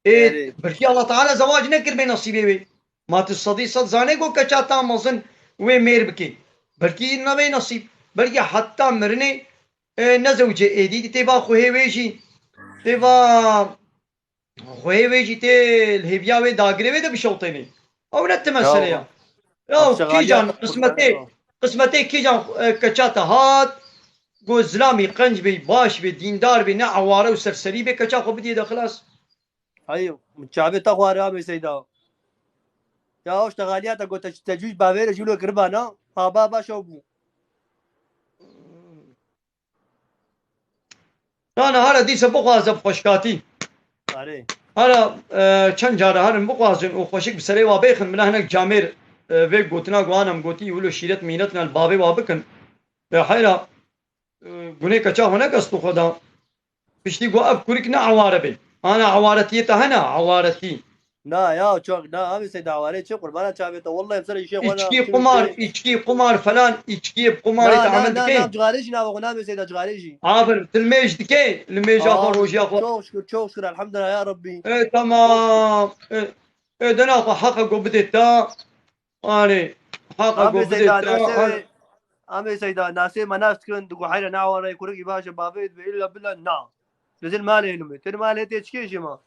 Ê, belkî Allah Teala zewac nekir bê nesîbê wê. Ma tu sedî sed zanê ku keça ta mezin wê mêr bikê. Belkî nebê nesîb. Belkî heta mirinê, e, nezewcê êdî têva xwehê wê jî. Têva xwehê wê jî tê li hêviya wê dagirê wê de bişewtênê. Ew ne ti mesele ya. Ya kîjan qismetê, qismetê kîjan, e, keça te hat, ku zilamî qenc bê, baş bê, dîndar bê, ne eware û serserî bê, keça xwe bidiyê de xilas. Hey, min çavê te xware Amê Seyda. Ya o ştexaliya te got te, te cû ji bavê re jûlo kiriba na. Ha ba ba şew bû. Na, na, hala dîse bixwaze bi xweşkatî. Arê. Hala, e, çend care herin bixwazin û xweşik bi serê wa bêxin, bila hinek camêr, e, vê gotina ku anam gotî, wilo şîret mînet ne li bavê wa bikin. E, heyra, e, gunê keça xwe nekes tu xwe da. Piştî got ev kurik ne eware be. Ana ewaretiyê te hene, ewaretî. Na ya, çok, na, Amê Seyda, eware çi, qurbana çavê te, wallahî em ser îşê xwe na, Îçkî, şunu qumar, şey. Îçkî, qumar falan, îçkiyê bi qumarê Na, te na, amel na, dike. Na, cixarê jî nava xwe, na, Amê Seyda, cixarê jî. Aferin, tu li mêj dike, li mêja xwe, Aa, rojiya xwe. Çok şükür, çok şükür, elhamdülillah ya Rabbi. E, tamam. E, e, dena xwe heqa ku bidê te. Arê, heqa Amê ku bidê Seyda, te, nasê, ar- Amê Seyda, nasê me nas dikin, digo heyre ne eware, kurik î baş e, bavê dibe, illa bila na. Li zil malê hilmê. Têr malê tê çikê jê ma.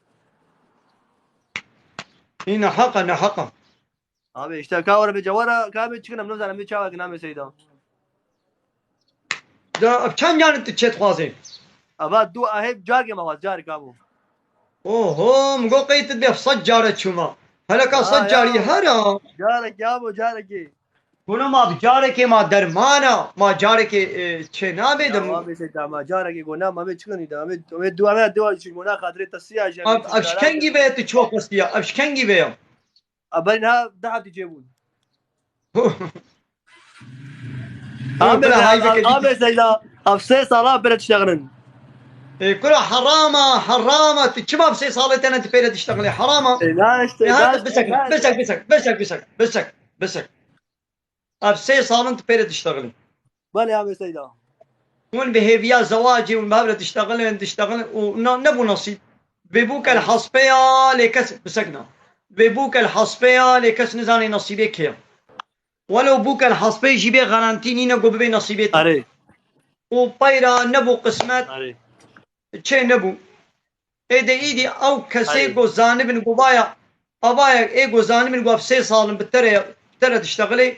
Î neheq e, neheq e. Abi işte ka were be cewara, ka be çikin em nizanim, em çawa kin Amê Seyda. Da, ev çend carin tu çê dixwazê? Ava du ahê carkê me xwaz, carek abû. Oho, min got qey tu dibê sed care çûma. Hele ka Ha, sed carî ya. Hera. Carekê abû, carekê. Guna ma bi carekê ma dermana, ma carekê, e, çê nabê Ya, de. Amê Seyda, ma carekê gona ma me çikin îda, me, me dua, me dua çi gona xatirê te siya jî, Ev, me ev çi ji kengî ve tu çi wextistiya? Ev ji kengî ve ya? A, berî niha du heftî çêbûn. Amê Bila Seyda, hayveke Amê Seyda, ev sê sala pêre diştexilin. E, kura herama, herama, tu çima bi sê salê te ne tu pêre diştexilê? Herama. E, na işte, E, na hadi işte, bisek, na işte. Bisek, bisek, bisek, bisek, bisek, bisek. Ev sê sal in tu pê re diştexilî. Belê, Amê Seyda. Hûn bi hêviya zewacê hûn bi hev re diştexilin, diştexilin û na, nebû nesîb. Vê bûke li hespê ya lê kes, bisekna. Vê bûke li hespê ya lê kes nizanê nesîbê kê ye. Welo bûke li hespê jî bê garantî nîne ku bibê nesîbê te. Erê. Û peyra nebû qismet. Erê. Çê nebû. Ê de îdî ew kesê Erê. ku zanibin ku vaya, avaya ê ku zanibin ku ev sê sal in bi te re, bi te re diştexilê,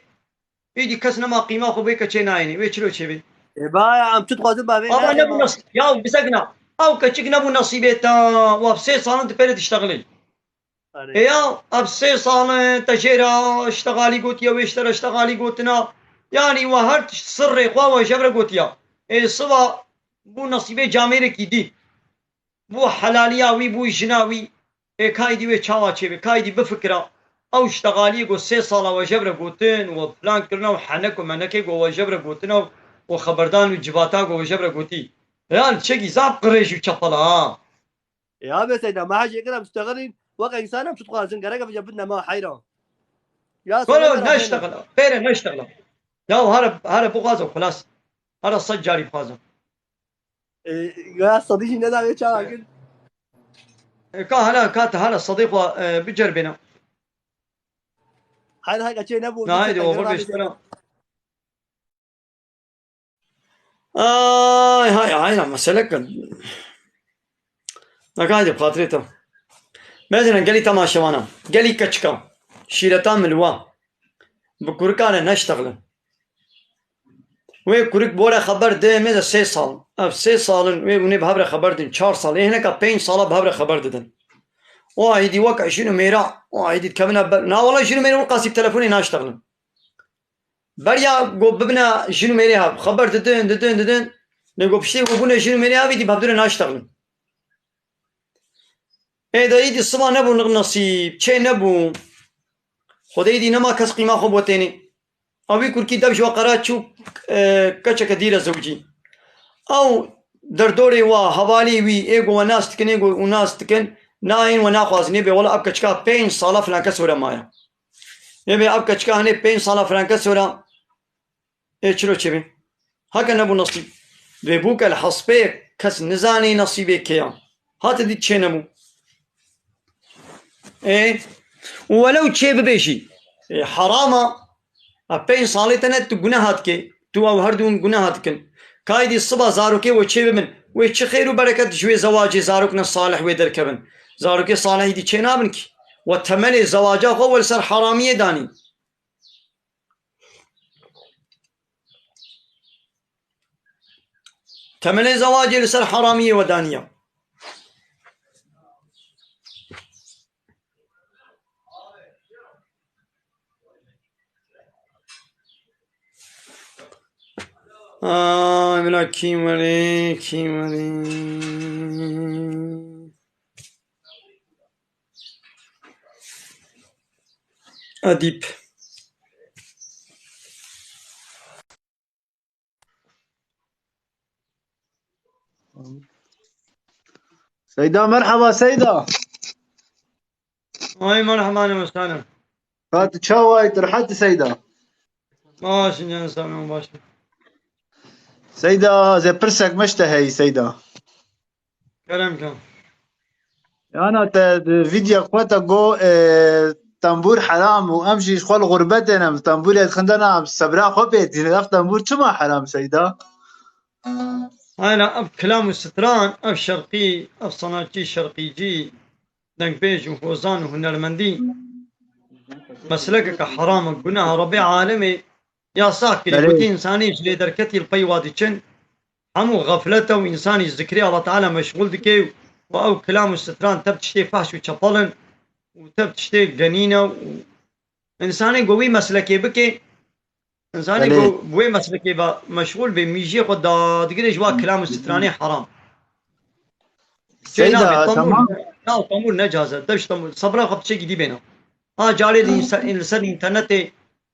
îdî kes nema qîma xwe bê ke çê nayênê. Wê çilo çêbê? Ê baya, em çi dixwazin bavê Ava nayê nebû ma. Nas-, ya bisekna. Ew keçik nebû nesîbê te, û ev sê sal in tu pê re diştexilê. Erê. Ê ya, ev sê sal in te jê re ştexalî gotiye, wê ji te re ştexalî gotina. Yanî we her tişt sirrê xwe we ji hev re gotiya. Ê siva bû nesîbê camêrekî dî. Bû helaliya wî, bû jina wî. Ê ka îdî wê çawa çêbe, ka îdî bifikira. Ew ştexaliyê ku sê sala we ji hev re gotin, we plan kirina û henek û menekê ku we ji hev re gotina û xeberdan û civata ku we ji hev re gotî. Yan çekî zaf qirêj û çepela ha. Ya be Seyda, me hecê kir em diştexilîn, wek însan em çi dixwazin, gerek em vêca bidine me heyran. Ya Kolo, Seyda, neştexile, pêre neştexile. Ya here, here bixwaze xilas. Here sed carî bixwaze. E, ya sedî jî neda wê çawa kir? E, ka hele, ka te hele sedê xwe, e, biceribêne. Haydi, haydi, çê nebû, Na, haydi, oxir beştera. Ay, hay, hay, la mesele ke. Naka haydi, bi xatirê te. Mezinin gelî temaşevana, gelî keçika, şîreta milwa, bi kurika re neştexilin. Wê kurik bore xeber de mêze sê sal. Ev sê sal in, wê hûnê bi hev re xeber din, çar sal. Ê hineka pênc sala bi hev re xeber didin. O ahîdî weke jin û mêra, o ahîdî dikevine ber. Na wela jin û mêra wil qasî bi telefonê naştexilin. Beriya ku bibine jin û mêrê hev, xeber didin, didin, didin. Lê ku piştî ku bûne jin û mêrê hev, îdî bi hevdû re naştexilin. Ê de îdî siba nebû nix nesîb, çê nebû. Xwedê îdî nema kes qîma xwe botênê. Ew wî kurkî dev ji we qera çû, e, keçeke dî re zewicî. Ew derdorê wa, hevalê wî, ê ku we nas dikin, ê ku û nas dikin, Nayên we naxwazin, ê bê wela ev keçika pênc sala filan kes were maye. Ê bê ev keçika hinê pênc sala filan kes were. Ê çilo çêbê? Heke nebû nesîb. Dibê bûke li hespê kes nizanê nesîbê kê ya. Hate dî çê nebû. Ê, û welew çê bibêjî. Ê, herama. A pênc salê te ne tu guneha dikê. Tu ew her dûn guneha dikin. Kaydî siba zarokê we çê bibin. Wê çi xêr û bereket ji wê zewacê zarokne salih wê derkevin. Zarokê salihî dî çê nabin kî. We temelê zewaca xwe we li ser heramiyê danî. Temelê zewacê li ser heramiyê we daniye. Ay, bila kî werê, kî werê. Edîb. Seyda, merhaba Seyda. Ay, merhaba, ne mesele. Hat çawa yî, tu rehet î Seyda? Baş in, can sağ olun, baş in. Seyda, ez ê pirsek me ji te heyî Seyda. Kerem ke. Yana te di vîdya xwe te got, e, tembûr heram û em jî ji xwe li xurbetê ne, em tembûrê dixin de ne, em sebra xwe pê tînin. Ev tembûr çima heram Seyda? Hayra ev kilam û stran, ev şerqî, ev sanatçî şerqîcî, dengbêj û hozan û hunermendî meslekeke heram e, guneha Rebê alemê yasax kirî. Belê. Gotî, însanî ji lê derketî li pey wa diçin, hemû xeflet e û însanî zikrê Allah Teala meşxûl dike û ew kilam û stran tev tiştê fehş û çepel in û tev tiştê genîn e û însanê ku wî meslekê bike, însanê Belê. ku bi wê meslekê ve meşxûl be, mîjiyê xwe dadigire ji wa kilam û stranê heram. Çê Seyda, nabê, tamam. Temûr, na temûr necaz e, dev ji temûr, sebra xwe bi çekî dî bêne. Ha, carê li însa-, li ser înternetê,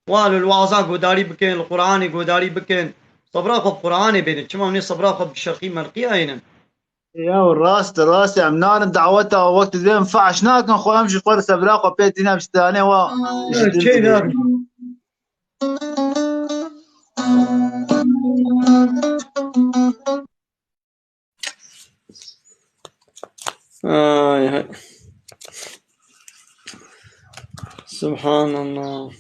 wa li waza godarî bikin, li Qur'anê godarî bikin. Sebra xwe bi Qur'anê bênin. Çima hûn ê sebra xwe bi şerqî merqî ayînin? Ya, rast, rast, em narin daweta wextê dibên fahş nakin, xwe em jî xwe li sebra xwe pê tîne, em ji tanê wa. Ya, çê nakin. Ay, hay. Subhanallah.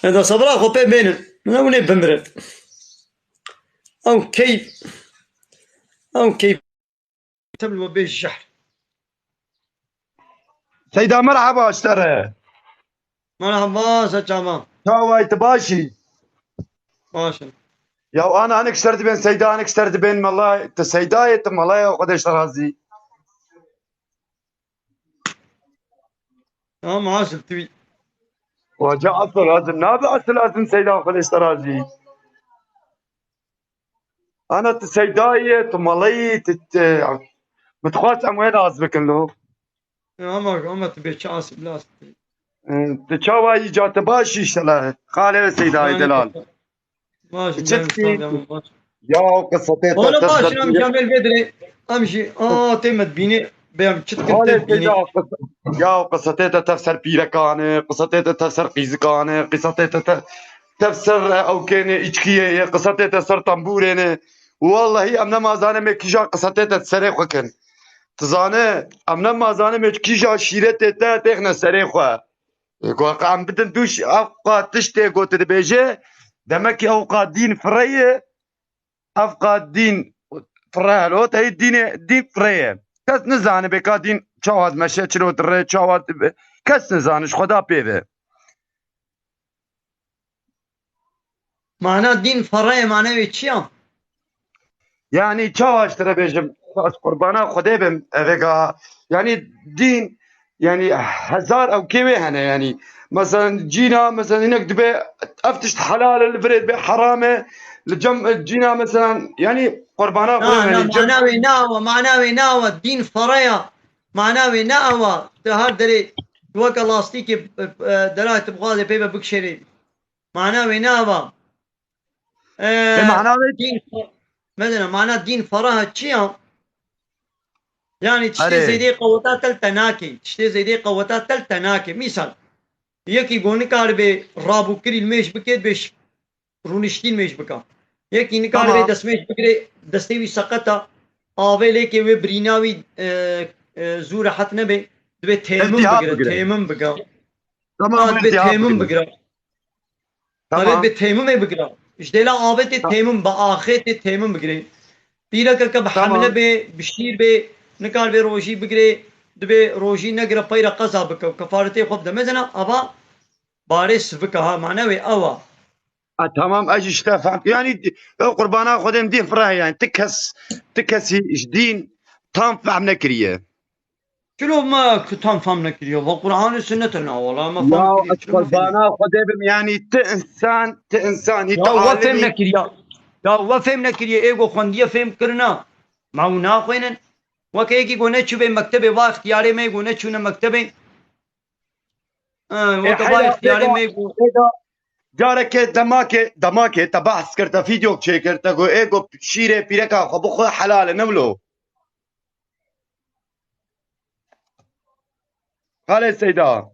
Eda sebra xwe pê bênin. Ne hûn ê bimirin. Ew keyf. Ew keyf. Te bi we bê jehr. Seyda, merhaba ji te re. Merhaba, se çawa? Çawa yî, tu baş î? Baş im. Ya ana hinek ji te re dibên Seyda, hinek ji te re dibên mela, tu Seyda yê, tu mela yê, Xwedê ji te razî. Tamam, hasil tu. Waca asıl lazim. Nabe asıl lazim Seyda, Xwedê ji te razî. Ana tu Seyda yê, tu mela yî, tu, tu, min dixwest em wê nas bikin lo. E, ama, ama tu bê çi asî, bila asî. E, tu çawa yî, ca tu baş î, înşallah. Xalê Seyda yê delal. Baş, çi dikî? Ya o qisatê te. Oğlum, baş, em camel vedre. Em jî, aa, tê me dibîne. Bê em çi dikin, te dibîne. Ya, qis-, ya, qisatê te tev ser pîrekan e, qisatê te tev ser qîzikan e, qisatê te te-, tev ser, e, ewkên e, îçkiyê ye, qisatê te ser tembûrên e. Wallahî em nema zanimê kîja qisatê te serê xwe kin. Tu zane, em nema zanimê kîja şîretê te têxine serê xwe. Ê, ku em bidin dûş, ev qa tiştê ku tu dibêje, demek ki ew qa dîn fireye, Ev qa dîn firre helo, teyî dînê, dîn firre ye. Kes nizane bê ka dîn çawa dimeşe, çilo dire, çawa dibe. Kes nizane, ji Xweda pê ve. Mana dîn firre ye, mana wê çi ya? Yanî çawa ji te re bêjim, ez qurbana Xwedê bim, evêga, yanî dîn, yanî hezar ewkê wê hene, yanî. Meselen, cîna, meselen, hinek dibe ev tişt helal e, li virê dibe heram e, li cem, cîna, meselen, yanî qurbana Na, Xwedê na, hene, cem- mana wê nawa, mana wê nawa, dîn fereya, mana wê nawa, tu her derê weke lastîkê, e, e, dera tu bixwazê pê ve bikişêrê. Mana wê nawa. E, E, mana wê dîn fe-, Mesela mana dîn feraha çi ya? Yani tiştê Erê. zêdê qeweta tel te nake. Tiştê zêdê qeweta tel te nake. Misal, yekî go nikaribe rabûkirî li mêj bike, dibê ş-, rûniştî li mêj bika. Yekî nikaribe Tamam. destmêj bigire, destê wî seqeta, avê lêkê wê birîna wî, e, e, zû rehet nebe, dibê têmim İltihap bigire, bigire. têmim bigire. Tamam, Ha, dibê iltihap têmim bigire. bigire. Tamam. Dibê bi têmimê bigire. Ji dêla avê tê Ha. têmim, bi axê tê têmim bigire. Pîrekeke bi Tamam. hemle bê, bi şîr bê, nikaribe rojî bigire, dibê rojî negire peyre qeza bike û kefaretê xwe bide. Mezena ava barê sivika ha, mane wê ew a. A, tamam, ez jî ji te fehm. Yani, ew qurbana Xwedê min dîn fireh yani. Ti kes, ti kesî ji dîn tam fehm nekiriye. Çilo me ku tam fehm nekiriye? Va Qur'an û sünnet e na wala me fehm Ya, nekiriye. ez Çilo me fehm qurbana Xwedê bim yani. Ti insan, ti insan, hî Ya ti we fehm alimî. nekiriye. Ya we fehm nekiriye. Ê go xwendiye fehm kirina. Ma hûn naxwênin. Weke yekî go neçûbê mektebê, va ixtiyarê me go neçûne mektebê. Ha, Ê, weke va heyra, ixtiyarê êda, me go. êda, careke demake, demake te behs kir, te vîdeo çêkir, te got, ê got, şîrê pîreka xwe bixwe helal e, ne wilo? Xalê Seyda.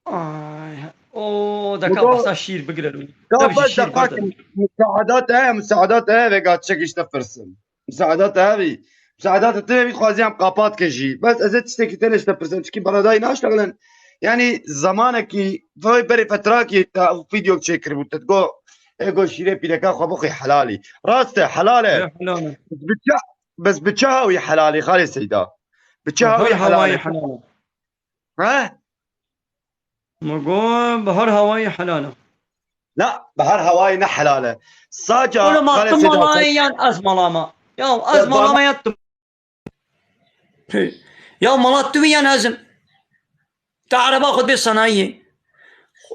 Ay, o deka Mudo, behsa şîr bigire. ya Tabii ki bes şîr deqakim bigire. Musaada te heye, musaada te heye, vêga çek işte pirsim. Misaada te hevî. Misaada te tê vî xwaziyam qapat ke jî. Bes ez ê tiştekî tenê ji te pirsim. Çikî beladayî naştexilin. Yani zamanekî vay berê fetrakî te vîdeo çêkiribû. Te go, ê go şîrê pîreka xwe bixwî helalî. Rast e, helal e. Ya helal e. Bes bi çi, bes bi çi hawî helalî Xalê Seyda? Bi çi Bi hawî her hawayî helalî? helal e. He? Min got, bi her hawayî helal e. Na, bi her hawayî ne helal e. Saca Oğlum, xalê tu Seyda, malayê yan ez malama? Ya ez Ya, malama bana- ya tu. Ya mala tu yan ez im. Te ereba xwe dibê sanayiyê.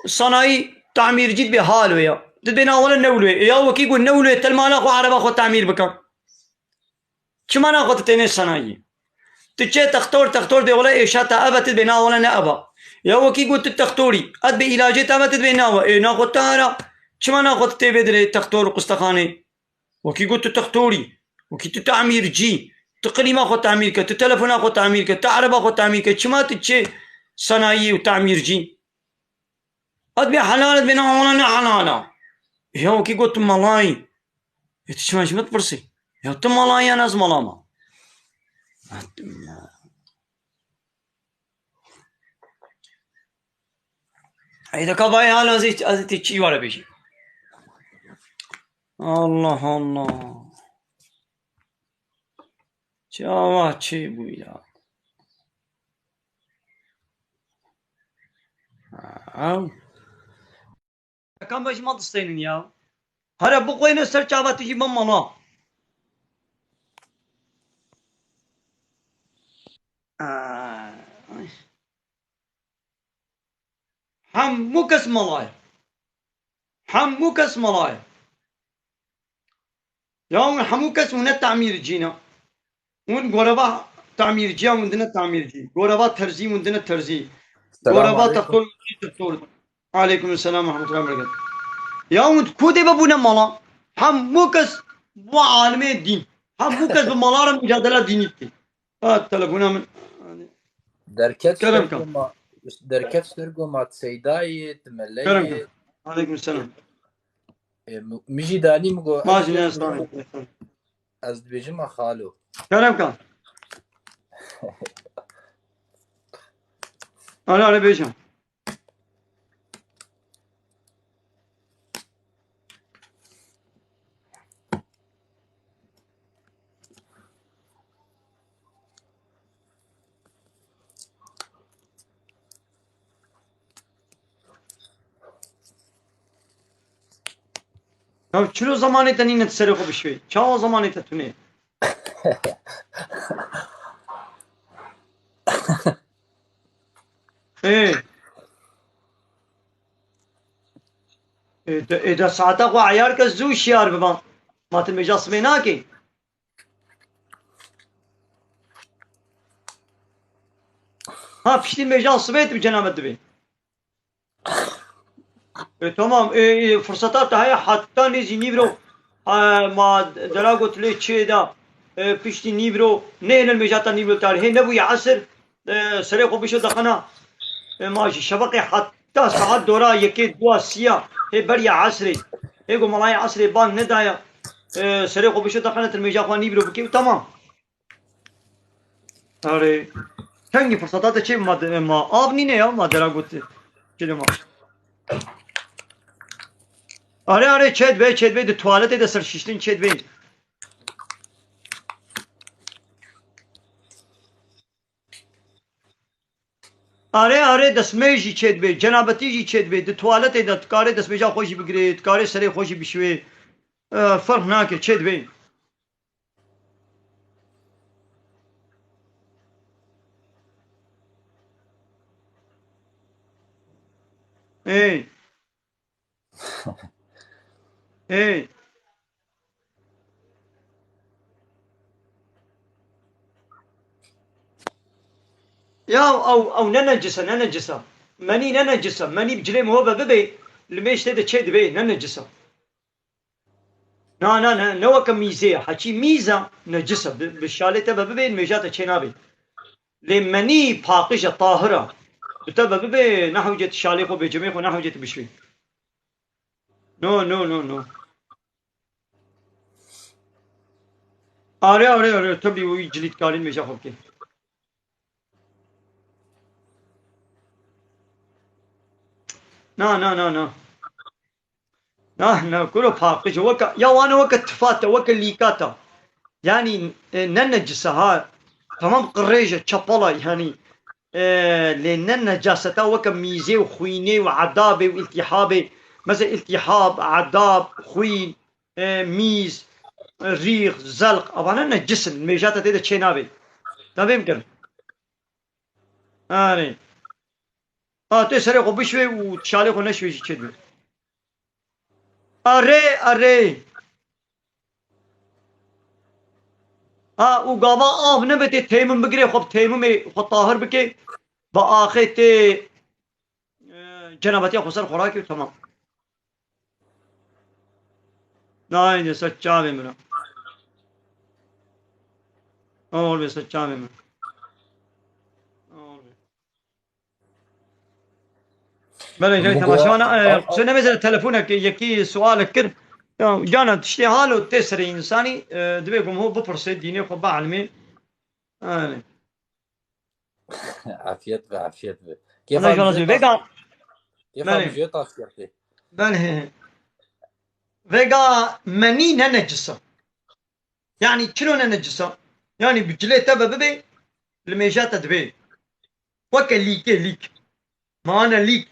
Sanayî tamîrcî dibê halo ya. Tu dibê na wele newlo ye. Ya wekî got newlo ye, tel mala xwe ereba xwe tamîr bike. Çima naxwe tu tênê sanayî? Tu çê textor, textor dê wele êşa te eve, tu dibê na wele ne eva. Ya wekî got tu textorî, ez dibê îlacê te eve, tu dibê na we. Ê naxwe tu hera, çima naxwe tu tê vê dilê textor û qustexanê? Wekî got tu textorî, wekî tu tamîrcî, tu qilîma xwe tamîr ke, tu telefona xwe tamîr ke, tu ereba xwe tamîr ke, çima tu çê sanayî û tamîrcî? Ez dibê helal, ez dibê na wele ne helal a. Ya wekî got tu malayî. Ê tu çima ji min dipirsî? Ya tu malayî yan ez mala me? Ey de ka vay hala ez ê, ez ê tê çî were bêjî. Allah Allah. Çawa çê bû ya? Ew. Kan be ji me distênin ya. Here bixwêne ser çava tu jî me mala. Ay. Hemû kes mala ye. Hemû kes mala ye. Ya hûn hemû kes hûn ne tamîrcî ne. Hûn goreva tamîrciya hûn dine tamîrcî. Goreva terzî hûn dine terzî. Selam Goreva aleykum. Textor hûn dine textor. Aleykum selam ve rahmetullahi ve berekatuhu. Ya hûn ku dê bibûne mala? Hemû kes bu alimê dîn. Hemû kes bi mala re mücadele dînî dike. Ha, telefona min. Derket Kerem ser kan. goma, derket ser goma Seydayê, Kerem Timeleyê. kan. Aleykum selam. E, mi, mi jî danî mi got, Ma ez jî ne dibêjim, esnafê. ez dibêjim a xalo. Kerem kan. Ala ala bêjim. Ya çilo zamanê te nîne tu serê xwe bişwê? Çawa zamanê te tune? Ê. Ê, de, ê, de saeta xwe eyar ke zû şiyar biba. Ma tu mêja sibê nakê? Ha, piştî mêja sibê tu bi cenabet dibê. E, tamam, e, e, firseta te heye heta nêzî nîvro, e, ma dera got lê çê de, e, piştî nîvro, nehêlin mêjata nîvro tarî. Hê nebûye esir, e, serê xwe bişo dexina, e, ma ji şeveqê heta saet dora yekê dua siya, hê beriya esrê. Hê ku malayê esrê bang nedaya, e, serê xwe bişo dexina, tu mêja xwe nîvro bikê û tamam. Erê. Kengî firseta te çê ma, ma av nîne ya, ma dera got. Çi de ma. Erê, erê, çê dibe, çê dibe, di tuwaletê de ser şiştin çê dibe. Erê, erê, destmêj jî çê dibe, cenabetî jî çê dibe, di tuwaletê de dikarê destmêja xwe jî bigirê, dikarê serê xwe jî bişuê. E, ferq nake, çê dibe. Ê. Ê. Ya ew, ew ne necis e, ne necis e. Menî ne necis e. Menî bi cilê miho ve bibe, li mêj tê de çê dibe, ne necis e. Na, na, ne, ne weke mîzê ye. Heçî mîz e, necis e. Bi, bi şalê te ve bibe, mêja te çê nabe. Lê menî paqij e, tahir e. Bi te ve bibe, nehewce tu şalê xwe bê, cemê xwe nehewce tu bişwî. No, no, no, no. Are, are, are, tabii wî cilît karîn mêja xwe bike. Na, na, na, na. Na, na, kuro paqij e. Weke, ya wane weke tifat e, weke lîkat e. Yanî, e, ne necis e ha. Tamam qirêj e, çepel e, yanî. E, lê ne necaseta weke mîzê û xwînê û edabê û îltîhabê. Mesela îltîhab, edab, xwîn, e, mîz, e, rîx, zelq. Evane necis in. Mêja te tê de çê nabe. Te fêm kir? Erê. A, tê serê xwe bişwê û şalê xwe neşwê jî çê dibe. Erê, erê. A, û gava av nebe tê teymin bigirê, xwe bi teymimê xwe tahir bike. Bi axê tê, e, cenabetiya xwe ser xwe rakê û temam. Nayê ser çavê min e. Oxir bê ser çavê min. Oxir bê. Belê, gelek temaşevan, e, qise nemêze telefonek yekî sualek kir. Ya, cana tiştê halo tê serê însanî, e, divê ku ho bipirse, dînê xwe bielmê. Yanî. Afiyet be, afiyet be. Kêfa Allah razı olsun. Vega. Kêfa Belê. Bijê taş kertê. Belê. Vega menî ne necisa. Yanî çilo ne necisa. Yanî bi cilê te ve bibe, li mêja te dibe. Weke lîkê lîk. Mane lîk.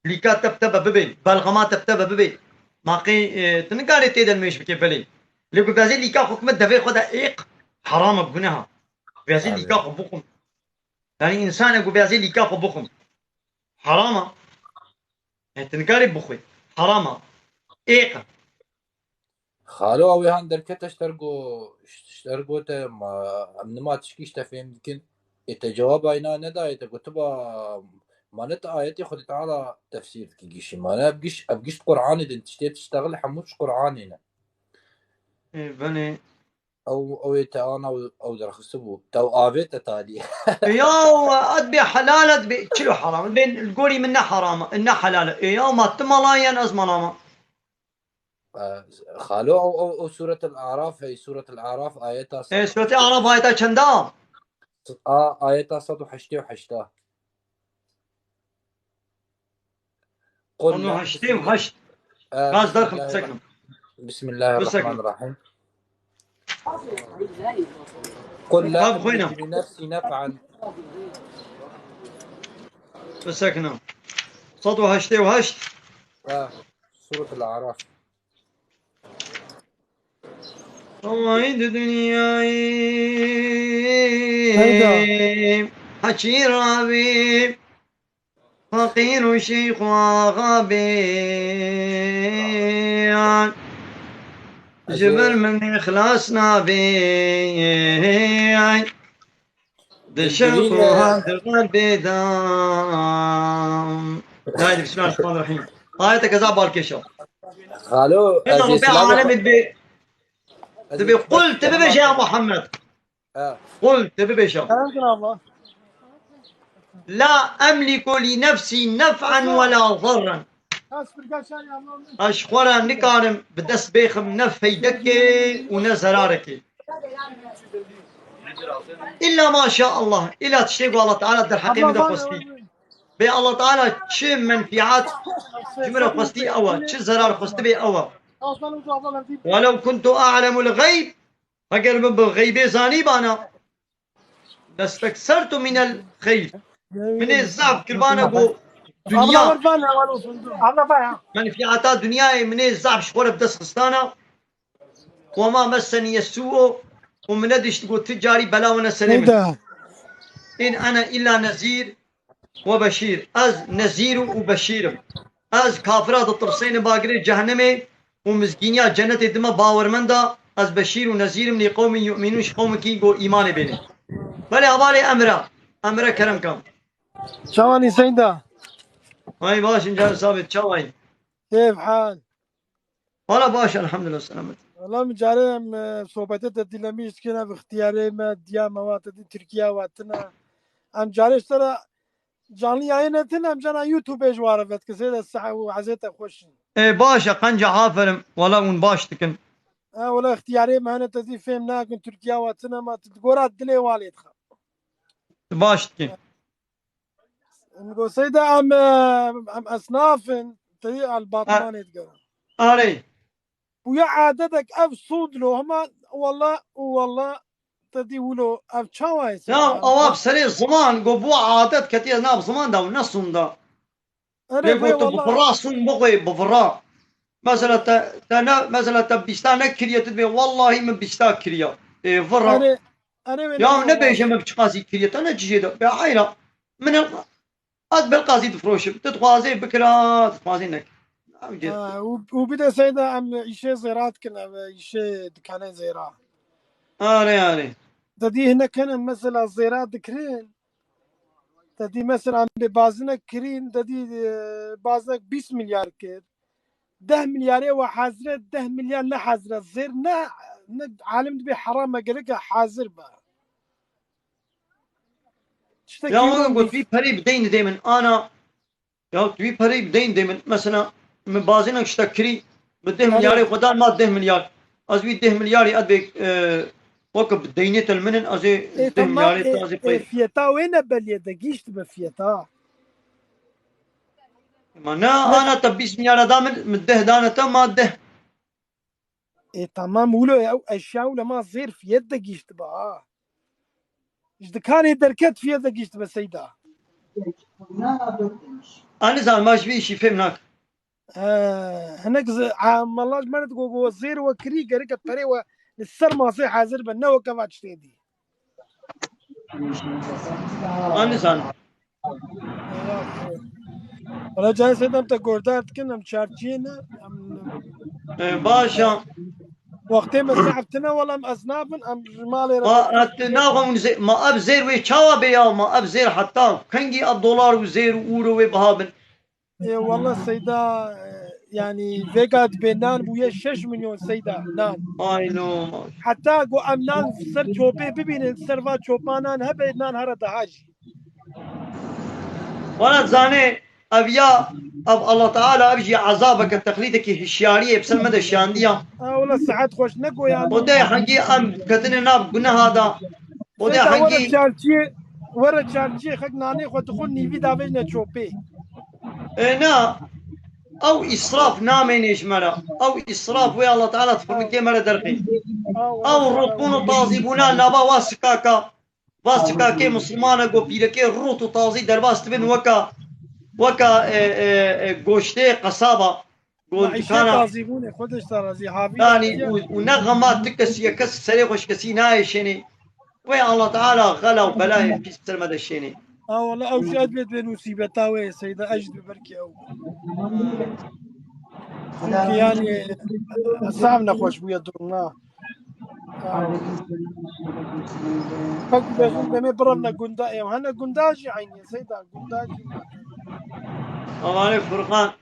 Lîka te bi te ve bibe. Belxama te bi te ve bibe. Ma qê, e, tu nikarê tê de nimêj bikê belê. Lê ku bêzê lîka xwe kime devê xwe de êq. Heram e, guneha. Bêzê Tabii. Lîka xwe bixwim. Yanî însanê ku bêzê lîka xwe bixwim. Heram e. E, tu nikarê bixwî. Heram e. Êq e. Xalo, ew ê han derkete ji te re go-, ji te re gote, ma, em nima tişkî ji te fêm dikin. Ê te cewaba îna nedayê, te gotiba, ma ne te ayetê Xwedê Teala tefsîr dikî gişî. Ma ne ev giş, ev giş Qur'anê din, tiştê tiştexil hemû ji Qur'anê ne. Ê, belê. Ew, ew ê te ana ew, ew derxistibû. Te ew avê te talî. Ya, et bê helal, et bê, çilo heram. Bê, li gorî min ne heram e, ne helal e. Ê, ya, ma tu mala yan ez mala me. E, xalo, ew, ew, ew Suretul Araf, hey, Suretul Araf, ayeta Ê, Suretê Araf ayeta çenda? A, ayeta sed û heştê û heşt. قل Onu لا heştê û heşt. آه، Gaz بسم derxim, الله bisekim. بسم الله Bisekim. الرحمن الرحيم. قل لا Tabi xwîna. أملك لنفسي نفعا. Bisekina. Sed û heştê û heşt. آه، سورة الأعراف. Ay di dinyayê Heyda. Heçî rabî. Feqîr û şeyx û axa bê. Ji ber min îxlas nabê. Di şev û han di xerbê de. Haydi, bismillahirrahmanirrahîm. Ayeteke zaf balkêş e. Xalo, Hêna ez Rabbê Îslamê alemê dibê, dibê qul, tu bibêje ya Muhammed. Ha. Qul, tu bibêje. Kerem kin abla. La emliku li nefsî nef'en we la zerren. Has bir kaç ay abla. Ez ji xwe re nikarim bi dest bêxim ne feydekê û ne zerarekê. Îlla maşallah, îlla tiştê ku Allah Teala derheqê min de xwestî. Bê Allah Teala çi menfiat ji min re xwestî ew e, çi zerar xwestibê ew e. Welew kuntu a'lemul geyb, eger min bi xeybê zanîbana, lesteksertu minel xeyr. Min ê zaf kiribana ku dunya, Abla var ya. menfiata dinyayê min ê zaf ji xwe re bi dest xistana. Wema messenîye su'u, û min nedîşt ku tu carî bela wene serê min. Neyda. In ene illa nezîr we beşîr. Ez nezîr û beşîr im. Ez kafira ditirsênim bagirê cehennemê û mizgîniya cennetê dime bawermenda. Ez beşîr û nezîr im lî qewmin yu'minûn, ji qewmekî ku îmanê bêne. Belê hevalê em re, em re kerem kam. Çawanî Seyda? Ay baş in, can sabit, çawayî? Keyf hal. Wala baş, elhamdülillah, selamet. Wala min carê em e, sohbetê te dîlemîş dikin, ev ixtiyarê me diya me wa te dî Tirkiye wa tine. Em carê ji te re canlı yayın etin, em cana YouTube ji ware vet kisê de sah û ezê te xweş in. Ê baş e, qenca aferin. Wala hûn baş dikin. Ha, wala ixtiyarê me hene te dî fêm nakin Tirkiye wa tine ma tu gora dilê walê dixe. Baş dikin. Em go Seyda em e, em esnaf in, te dî el Batmanê digerin. Arê. Bûye adetek ev sûd lo hema wala û wala te dî wilo ev çawa ye? Ya awa bi serê ziman go bû adet ketiye nav ziman da û ne sûn da. Lê go tu bi vira sûn bixwe bi vira. Mesela te, te ne, mesela te bîsta ne kiriye tu dibê wallahî min bîsta kiriya. Ê vira. Erê, erê wê Ya ne ne wala. Bêje min bi çiqasî kiriye te ne cihê de. Be hayra. Min el, ez belqazî difroşim. Tu dixwazê bikira, tu dixwazê nekir. Ev cihê. Ha, û, û bir de Seyda em îşê zêrat kin ev îşê dikane zêra. Arê arê. Te dî hinek hene mesela zêra dikirin. Te dî mesela em bê bazinek kirîn, te dî e, bazinek bîst milyar kir. Deh milyarê we hazire, deh milyar ne hazire. Zêr ne, ne alim dibê heram e, gerek e hazir be. Tiştekî Ya wilo wexta mî- got wî perî bi deyn dê min. Ana, ya tu wî perî bi deyn dê min. Mesela min bazinek ştek kirî, bi deh Erê. milyarê xwe dan ma deh milyar. Ez wî deh milyarî ez vê e, weke bi deynê te li min in, ez ê Ê, deh tamam, milyarê ê, te ez ê ê, pey. fiyeta wê ne belî ye, de gîşt be fiyeta. Ma ne ana te bîst milyara da min, min deh dane te ma deh. Ê, tamam, wilo ew eşya wilo ma zêr fiyet de gîşt be ha. Ji dikanê derket fiyet de gîşt be Seyda. Anî zan ma ji vî işî fêm nak. He, hinek zi-, a, mala ji me re digo, go zêr we kirî, gereke perê we li ser masê hazir be, ne weke va tiştê dî. Anî zan. Wala cayê Seyda em te guhdar dikin, em çarçiyê ne, em E, baş e. Wextê me zehf tine, wela em ez nabin, em ji malê re Ma et naxwe hûn zê-, ma ev zêr wê çawa bê ya, ma ev zêr heta kengî ev dolar û zêr û euro wê biha bin. Ê, wela Seyda, e, yani vêga dibê nan bûye şeş milyon Seyda, nan. Ay no. Heta ku em nan ser çopê bibînin, ser va çopa nan hebe, nan here daha jî. Wala zanê ev ya, ev Allah Teala ev jî ezabeke, texlîdekî hişyariyê bi ser me de şandiya. Ha, wela saet xweş ne goyan. Xwedê hengî em ketine nav guneha da. Xwedê Seyda were hengî çarçiyê, were çarçiyê xek nanê xwe dixwe nîvî davêjne çopê. E, na, ew îsraf namênê ji me re. Ew îsraf wê Allah Teala dixurmikê me re derxî. Ha, Ew rûtbûn û tazîbûna nava wa sikaka. Va sikakê misilmana go pîrekê rût û tazî derbas dibin weka, weka, e, e, e, goştê qesaba. Go Maîşet dikana. Tazîbûnê, xwe de ji te razî. Havî Yanî û, û ne xema tu kesî ye, kes serê xwe ji kesî nayê şênê. Wê Allah Teala xela û belayê pîs ser me de şênê. Ha, wala ew jî ez bê dibê musîbeta wê Seyda, ez jî dibê belkî ew. Çünkü yani sav nexweş bûye durumna. Bak bêjin demê birevne gunda ew. Hene gunda jî eynî Seyda, gunda jî. Amanê Furkan.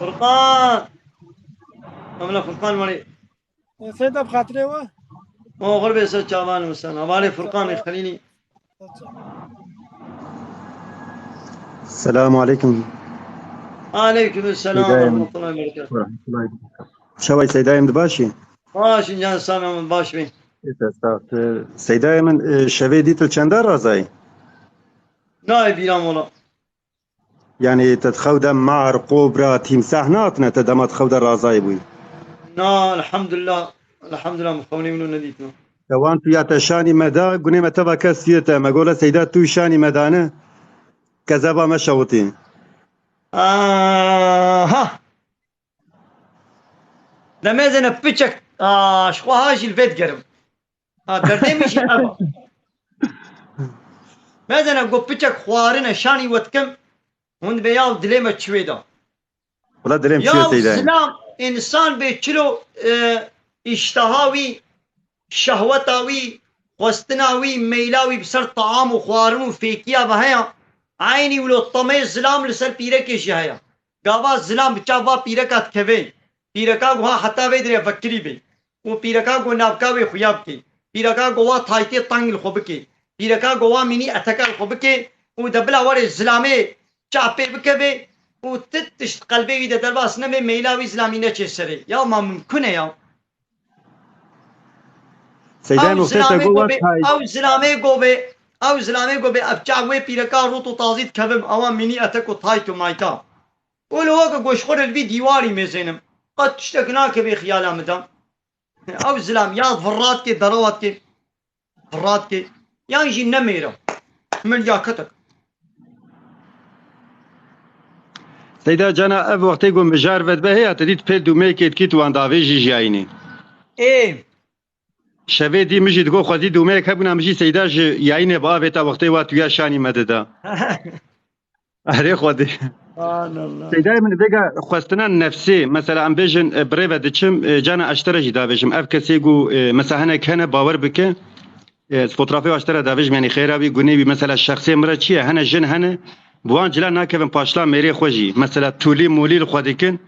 Furkan. Emla Furkan wali. E, Seyda, bi xatirê we. Oxir bê ser çavan û sen. Hevalê Furkan Xelîlî. Selamu aleyküm. Aleyküm selam ve rahmetullahi ve berekatuhu. Şevay Seydayê min, tu baş î? Baş î can Sami, min baş bî. Seydayê min, e, şevê dî tu çenda razayî? Nayê bîra mola. Yanî te di xew de mar, qobra, tîmsah nehatine te dema di xew de razayî bûyî? Na, elhamdulillah. Elhamdulillah, min xewnê wilo nedîtine. Te wan tu ya te şanî me da, gunê me teva kes tîye te. Me gola Seyda tu şanî me dane. Kezeba me şewitî. Aha! Demezene piçek. Aa, ji xwe ha jî li vê digerim. Ha, derdê min jî ev a. Mezene got piçek xwarine şanî we dikim, hûn dibê ya dilê me çi wê da. Wela dilê min çi wê Seyda. Ya zilam, însan bê çilo, e, îşteha wî, şehweta wî, xwestina wî, meyla wî bi ser taam û xwarin û fêkiya ve heye, eynî wilo temê zilam li ser pîrekê jî heye. Gava zilam bi çav va pîreka dikeve. Pîreka guha heta vê dirê vekirî bê. Û pîreka go navka wê xuya bikê. Pîreka go wa taytê teng li xwe bikê. Pîreka go wa mînî eteka li xwe bikê û de bila warê zilamê çav pê bikeve û ti tişt qelbê wî de derbas nebe, meyla wî zilamî neçê serê. Ya ma mimkun e ya. Seyda Ew noktê te zilamê go go wa bê, tay. Ew zilamê go bê, ew zilamê go bê, ev çav wê pîreka rût û tazî dikevim, ewa mînî etek û tayt û mayta. Û li weke ku ji xwe re li vî dîwarî mêzênim. Qet tiştek nake vê xiyala min de. Ew zilam ya virra dike, derawa dike. Virra dike. Yan jî nemêre. Milyaketek. Seyda cana ev wextê ku mijar vedbe heye, te dît pêl dûmeyekê dikî tu wan davê jî jiyayînî. Ê. Şevê dî min jî digot xwezî dûmeyek hebûna min jî Seyda ji yayînê biavêta wextê wa tu ya şanî me dida. Erê Xwedê. Subhanallah. Seydayê min vêga xwestina nefsê, mesela em bêjin, e, bi rê ve diçim, e, cana ez ji te re jî davêjim. Ev kesê ku, e, mesela hinek hene bawer bike, e, fotografê wa ji te re davêjim, yanî xêra wî, gunê wî, mesela şexsê min re çi ye? Hene jin hene, bi wan cila nakevin paşla mêrê xwe jî. Mesela tûlî mûlî li xwe dikin,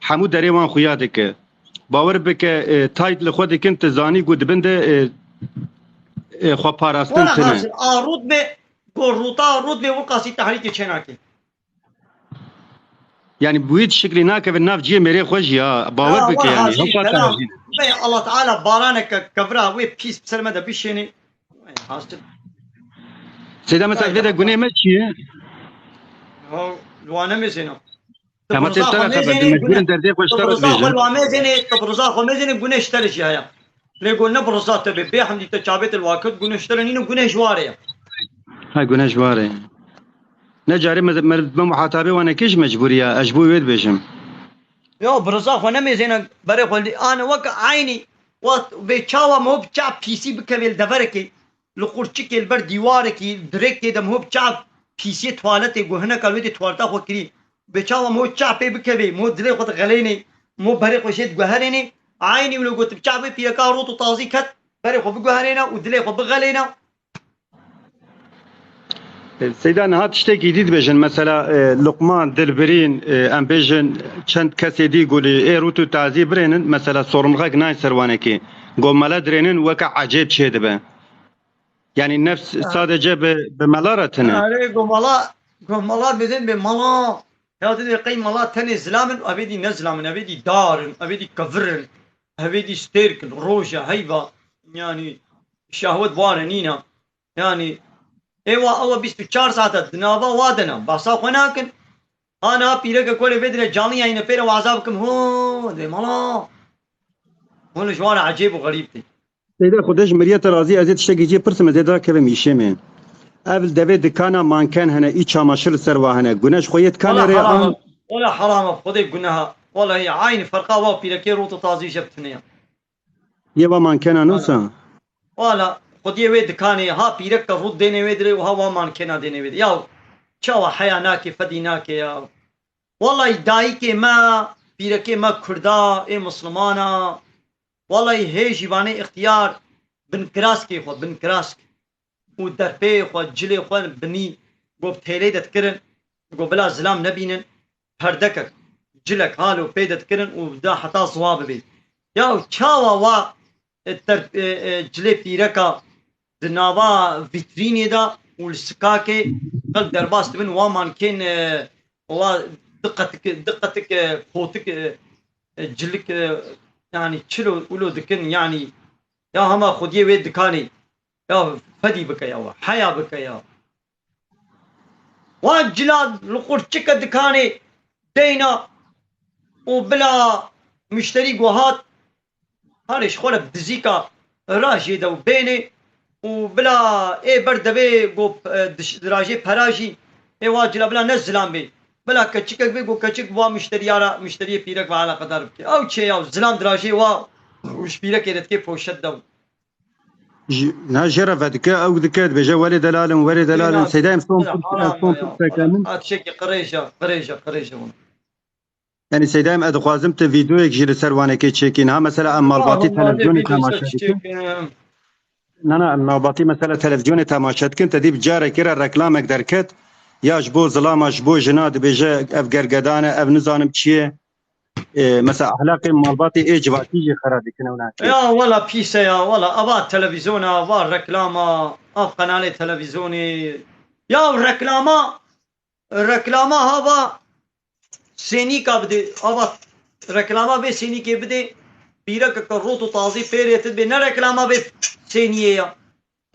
hemû derê wan xuya dike. Bawer bike, e, tayt li xwe dikin, tu zanî ku di bin de, e, e, xwe parastin Wala tune. Hazir, a rût be, ku rûta rût be, wil qasî tehrîkê çênake. Yani bi wî şiklî nakeve nav cihê mêrê xwe jî ya. Bawer bike yani. Hewka te jî. Be Allah Teala baraneke kevra wê pîs bi ser me de bişêne. Hazir. Seyda mesela vê de gunê me çi ye? Ho, li wan nemêzêne. Ama te te xeber de mecbûrin derdê xwe ji te re dibêjin. Te bi riza xwe mêzêne, te bi riza xwe mêzêne, gunê ji te re jî heye. Lê got ne bi riza te be, bê hemdî te çavê te li wa kewt, gunê ji te re nîne, gunê ji wa re ye. Ha, gunê ji wa re ye. Ne carê me, me, me muhatabê wan nekê ji mecbûrî ya, ez ji bo wê dibêjim. Ya, bi riza xwe nemêzêne berê xwe, lê ane weke eynî, wet bê çawa me bi çav pîsî bikevê li deverekê, li qurçikê, li ber dîwarekî, dirêkê de mo bi çav pîsiyê tuwaletê, ku hineka wê dê tuwaleta xwe kirî. Bê çawa mo çav pê bikevê, mo dilê xwe dixelênê, mo berê xwe jê diguherênê. Eynî wilo got, bi çav wê pîreka rût û tazî ket, berê xwe biguherêne û dilê xwe bixelêne. Seyda, niha tiştekî dî dibêjin, mesela, e, Luqman, Dilbirîn, e, em bêjin çend kesê dî ku li ê rût û tazî birênin, mesela, sorumlulxek nayên ser wanekê. Go mele dirênin weke ecêb çêdibe. Yani nefs sadece bi, bi mela re tine. Erê, go mala, go mala bidin bi mala. Ya didê qey mala tenê zilam in, evê dî ne zilam in, evê dî dar in, evê dî kevir in, evê dî stêrk in, roja, heyva. Yani şehwet ware nîne. Yani êwa ewa bîst û çar saete di nava wa de ne. Behsa xwe nakin. Ha niha pîreke kolê vê dire canlı yayîne pê re waza bikim. Ho, dê mala. Hûn ji wan re ecêb û xerîb tê. Seyda, Xwedê ji miriye te razî, ez ê tiştekî cê pirsim, ez ê dakevim îşê me. Ev li devê dikana manken hene, î çamaşir li ser wa hene. Gune ji xwe yê dikanê Wala re heram an? E. Wala heram e, Xwedê guneha. Wala heye, aynî ferqa wa pîrekê rût û tazî jeb tune ye. Yê va mankena Wala. Nosa? Wala, xwediyê wê dikanê, ha pîrek ke rût dênê wê dirê û ha wa mankena dênê wê dirê. Ya çawa heya nake, fedî nake ya. Wallahî dayikê me, pîrekê me Kurda, ê Mislimana. Wallahî hê jîvanê ixtiyar bin kiraskê xwe, bin kirask. Û derpeyê xwe, cilê xwe binî, go bi têlê de dikirin, go bila zilam nebînin, perdekek. cilek halo pê de dikirin û da heta ziwa bibê. Ya çawa wa, e, ter, e, e, cilê pîreka di nava vîtrînê de û li sikakê xelk derbas dibin, wa mankên, e, wa diqetik, diqetik, e, potik, e, e, cilik, e, yanî çilo ulo dikin, yanî ya hema xwediyê wê dikanê, ya fedî bike ya, wa heya bike ya. Wa cila li qurçike dikanê deyna û bila muşterî ku hat, harê ji xwe re bi dizîka rajê de û bênê û bila ê ber devê ku, e, diş-, dirajê pera jî ê wa cila bila ne zilam bê. Bila keçikek bê ku keçik wa muşteriya re, muşteriyê pîrek ve eleqedar bike. Ew çê ya zilam dirajê wa û ji pîrekê re dikê poşet de. Ji, na jê re vedike, ew dike, dibêje, "Welê delalin, welê delalin." Seyda em son pirse, em son pirseke min. Tiştekî qirêja, qirêja, qirêja hûn. Yanî Seyda em, ez dixwazim tu vîdeoyek jî li ser wanekê çêkî. Niha mesela em malbatî televizyonê temaşe dikin. Na, na, em malbatî mesela televizyonê temaşe dikin, te dî bi carekê re reklamek derket. Ya ji bo zilama, ji bo jina dibêje, "Ev gergedan e, ev nizanim çi ye." E, mesela ahlaqê malbatê ê civakî jî xera dikin ew nake. Ya wela pîs e ya, wela ava televîzyona, va reklama, av qenalê televîzyonê. Ya reklama, reklama ha va sênîka bidê, ava reklama vê sênîkê bidê, pîrekeke rot û tazî pêrê tibê, ne reklama vê sêniyê ya.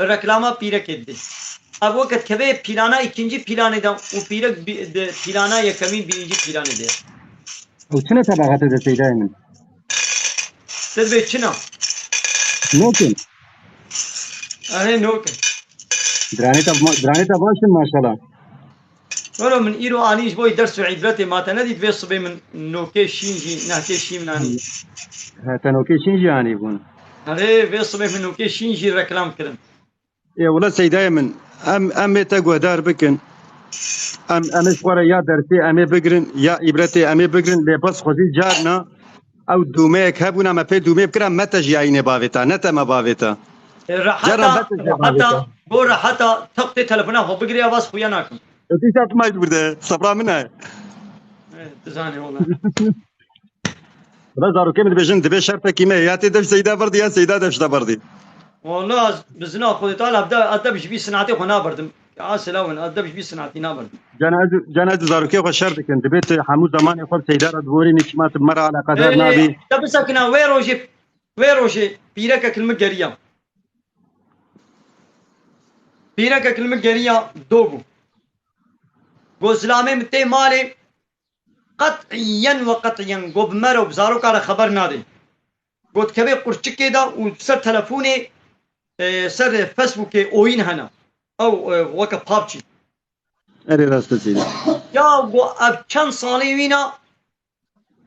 Reklama pîrekê didê. Ev weke dikeve plana îkincî planê de û pîrek bi-, di plana yekemîn birinci planê de. Ew çi ne tebaxete de Seydayê min? Te dibê çi ne? Nokin. Erê nokin. Diranê te ma-, diranê te baş in maşallah. Wero min îro anî ji bo ders û îbretê ma te nedît vê sibê min nokê şîn jî, nehkê şîn min anî. He, te nokê şîn jî anî bûn. Erê, vê sibê min nokê şîn jî reklam kirin. Ê, wele Seydayê min, em, em ê te guhdar bikin. Em, em ê ji xwe re ya dersê em ê bigirin, ya îbretê em ê bigirin, lê bes xwezî carna ew dûmeyek hebûna, me pê dûmê bikira, me te jî yayînê bavêta, ne te me bavêta. Carna me te jî bavêta. Go reheta teqtê telefona xwe bigirê, ya vas xuya nakim. Ê, tu îsa tu may ji bûrde, sebra min e. Ê, tu zanê wala. Bila zarokê min dibêjin, dibê şertekî me ya tê dev Seyda berdî ya Seyda dev ji te berdî. Wala ez bi zina Xwedê Teala ev dev, ev dev ji vî sinatê xwe naberdim. Ya selawin, ev dev ji vî sinatî naberdim. Cana ez, cana ez zarokê xwe şer dikin. Dibê tu hemû zemanê xwe bi Seyda re diborînî, çima tu bi me re eleqedar nabî. Te bisekina wê rojê, wê rojê pîrekek li min geriya. Pîrekek li min geriya do bû. Got, zilamê min tê malê, qet'iyen ve qet'iyen, got, bi me re û bi zaroka re xeber nade. Got, kevê qurçikê de û ser telefonê, e, ser Facebookê oyîn hene. Ew, e, weke PUBG. Erê rast e Seyda. Ya got, ev çend salê wîna,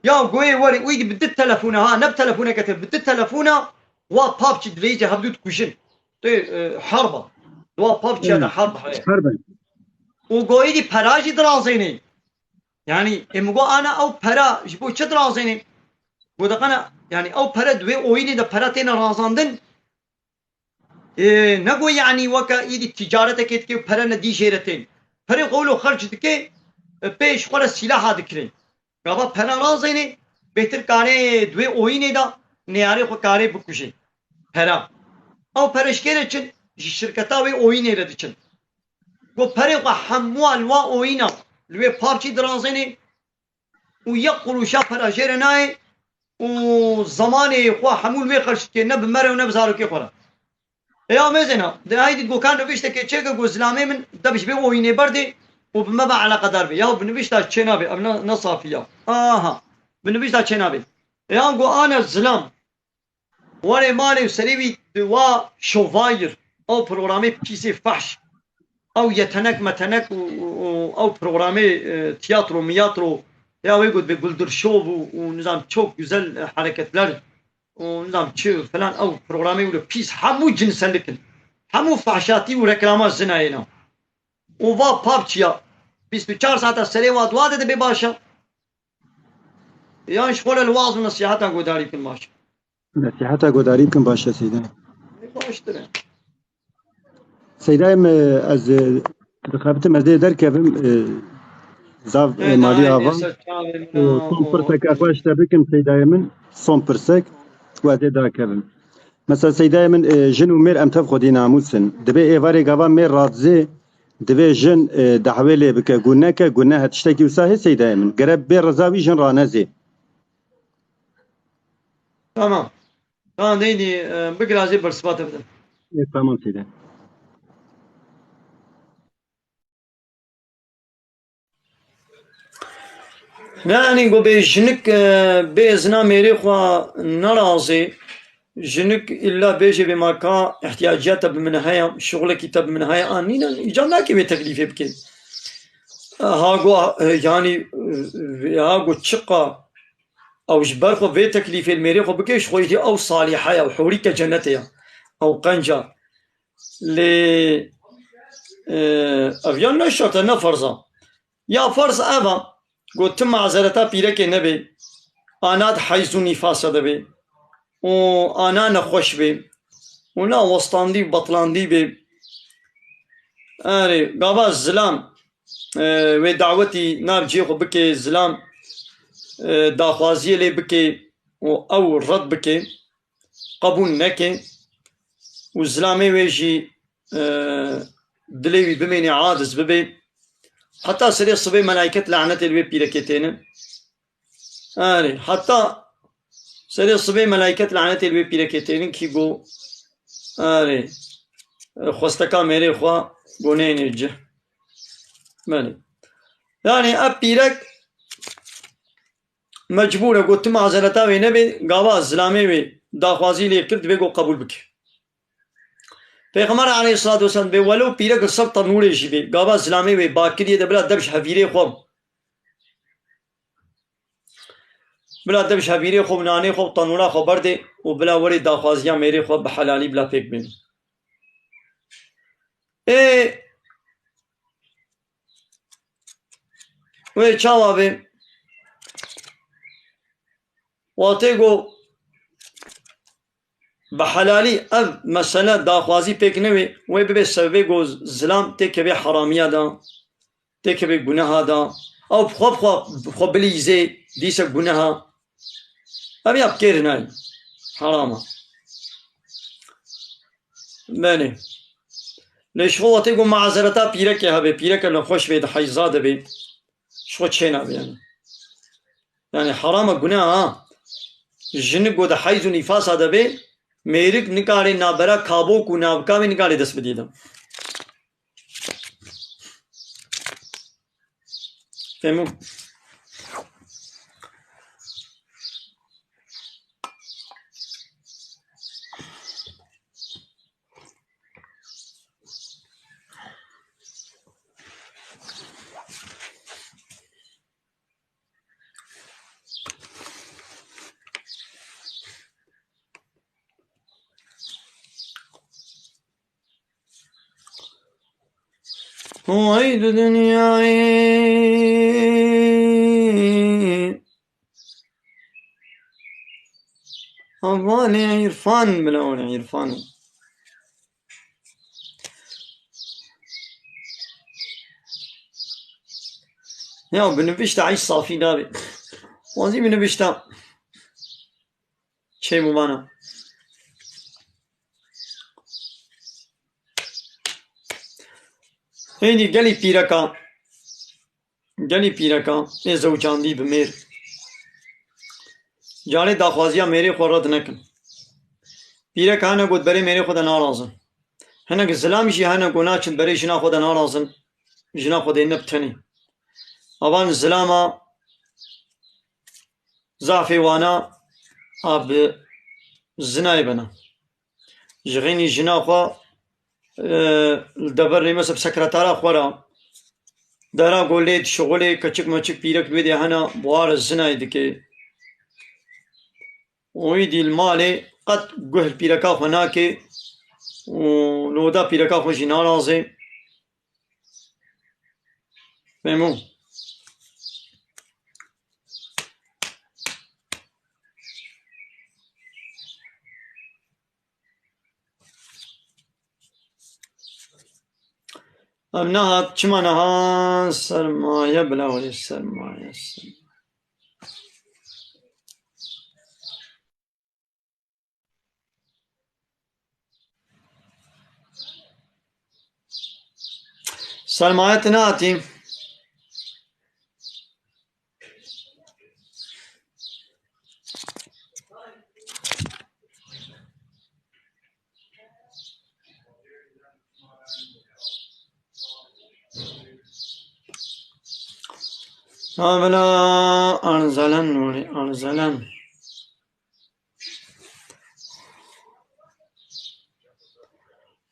ya goyê werê, wî bi di telefona, ha, ne bi telefoneke te, bi di telefona, wa PUBG dileyîce hevdû dikujin. Tê, e, herba. Wa PUBG ya da herba heye. Herba. Û goyê dî pera jî dirazênê. Yanî, ê min got, ana ew pera ji bo çi dirazênê? Got, deqana, yanî ew pere di wê oyînê de pera têne razandin. Ê, nego yanî weke îdî tîcaretekê dike û pere ne dî jê re tên. Perê xwe wilo xerc dike, e, pê ji xwe re sîlaha dikirê. Gava pere razênê, bêtir karê di wê oyînê de neyarê xwe karê bikujê. Pera. Ew pere ji kê re çin? Ji şirketa wê oyînê re diçin. Got perê xwe hemûa li wa oyîna li wê PUBG dirazênê, û yek qurûşa pera jê re nayê û zemanê xwe hemû li wê xerc dike, ne bi me re û ne bi zarokê xwe re. Ê ya mêzêna, di aydî gokan nivîştekê çêke ku zilamê min deb ji vê oyînê berdê û bi me ve eleqedar be. Ya bi nivîşta çê nabe, ev ne, ne safî ya. Aha, bi nivîşta çê nabe. Ê ya ku ane zilam. Warê malê û serê wî di wa şovayir, ew programê pîsê fehş, ew yetenek metenek û, û, û ew programê, e, tiyatro miyatro, ya wê got be Guldur Şov û, û nizam çok güzel, e, hareketler û nizam çi filan, ew programê wilo pîs, hemû cinsellik in. Hemû fehşatî û reklama zina yê ne. Û va PUBG ya bîst û çar saeta serê wa dua de dibe baş e. Yan ji xwe re li waz û nesîheta godarî bikin baş. Nesîheta godarî bikin baş e Seyda. Baştir e. Seyda em, e, ez, e, dixebitim ez ê derkevim, e, Zav, e, malî ava. Û son pirseka xwe ji te bikim, seydayê min, son pirsek, ku ez ê dakevim. Mesela seydayê min, e, jin û mêr em tev xwedî namûs in. Divê êvarê gava mêr radizê, divê jin, e, dehwê lê bike, gû neke, gû nehe tiştekî wisa hê seydayê min. Gere bê reza wî jin ranezê. Tamam. Tamam, neydi? E, bigir ez ê bersiva te bidim. E, tamam seydayê. Ne, yanî, ku bê jinik, e, bê zina mêrê xwe nerazê, jinik îlla bêjê bê ma ka ihtiyaciyata bi min heye, şixulekî te bi min heye, an nîne, îcar nake wê teklîfê bike. Ha go, e, yanî, e, ha go çiqa ew ji ber xwe vê teklîfê li mêrê xwe bike, ji xwe îdî ew salîhe ye, ew hûrîke cenetê ye, ew qenc e. Lê, e, ev ya ne şert e, ne ferz e. Ya ferz ev e, got tu mazereta pîrekê nebê, ana di heyz û nîfasa de bê û ana nexweş bê û na westandî û betlandî bê. Erê, gava zilam, e, wê dawetî nav cihê xwe bike, zilam, e, daxwaziyê lê bike û ew red bike, qebûl neke û zilamê wê jî, e, dilê wî bimêne, aciz bibe. Heta serê sibê melaiket lanetê li wê pîrekê tênin. Erê, heta serê sibê melaiket lanetê li wê pîrekê tênin kî go, erê, xwesteka mêrê xwe go neyne cih. Belê. Yanî ev pîrek mecbûr e, got tu mazereta wê nebê, gava zilamê wê daxwazî lê kir, divê go qebûl bike. Pêxember aleyhissalatu vesselam dibê, welew pîrek li ser tenûrê jî bê, gava zilamê wê bakiriyê de bila dev ji hevîrê xwe, bila dev ji hevîrê xwe û nanê xwe û tenûra xwe berdê û bila werê daxwaziya mêrê xwe bi helalî bila pêk bên. Ê, wê çawa bê? Wextê ku bi helalî ev mesele daxwazî pêk newê, wê bibe sebebê ku zilam têkevê heramiya de, têkevê guneha de. Ew bi xwe, bi xwe, bi xwe bilîzê, dîse guneha. Ev ya bi kêr nayê. Heram e. Belê. Lê ji xwe wextê ku mazereta pîrekê hebe, pîreke nexweş bê, di heyza de bê, ji xwe çê nabe yanî. Yanî heram e, guneh e ha. Jinik ku di heyz û nîfasa de bê, mêrik nikare nabera kabok û navika wê nikare dest bidî de. Fehmû? Haydi dünyayı Havale irfan bila û irfan. Ya binivişta hiç safî nabê. Wazî binivişta çê bû vana. Hêdî gelî pîreka, gelî pîreka ê zewcandî bi mêr. Carê daxwaziya mêrê xwe red nekin. Pîrek hene got berê mêrê xwe de narazin. Hinek zilam jî hene ku naçin berê jina xwe de narazin, jina xwe dê ne bi tenê. Avan zilama zafê wana a bi zinayê bena. Ji xênî jina xwe, e, li deverê mesela sekretara xwe re dera ku lê dişixulê, keçik meçik pîrek wê dê hena, buhar zinayê dike. Û îdî li malê qet guh li pîreka xwe nake û li oda pîreka xwe jî narazê. Fehmû? Ev nehat, çima nehat? Sermaye bila welê, sermaye, sermaye. Sermaye tune hatî. Ha, bila Arzelen nûrî, Arzelen.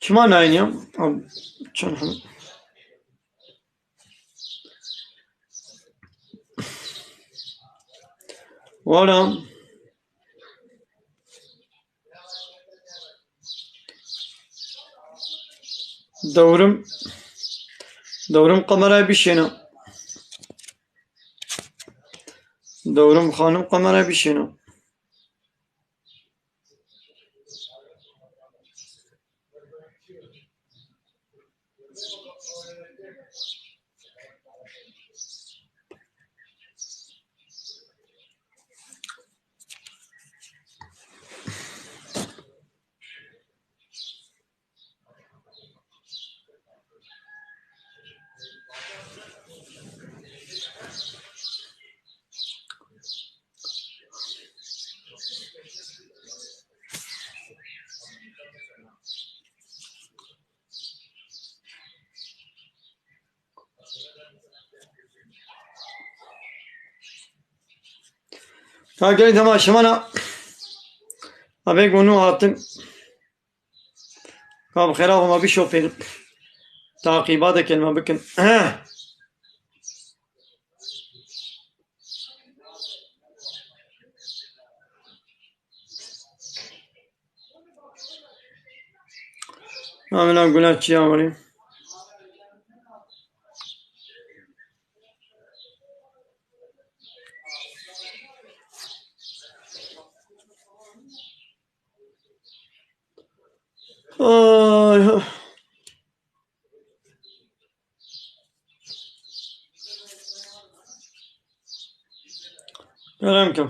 Çima nayniya? Ab-, çend hem-, Wala. Dewrim, dewrim kamerayı bişêne. Dewrim xanim kamerayı bişêne. Ka gelin dema şima na. Abê gonu hatin. Ka bi xêra xwe ma bişopin. Taqiba de kelime bikin. Amina guna çiya warî. Ay, ay. Kerem kin.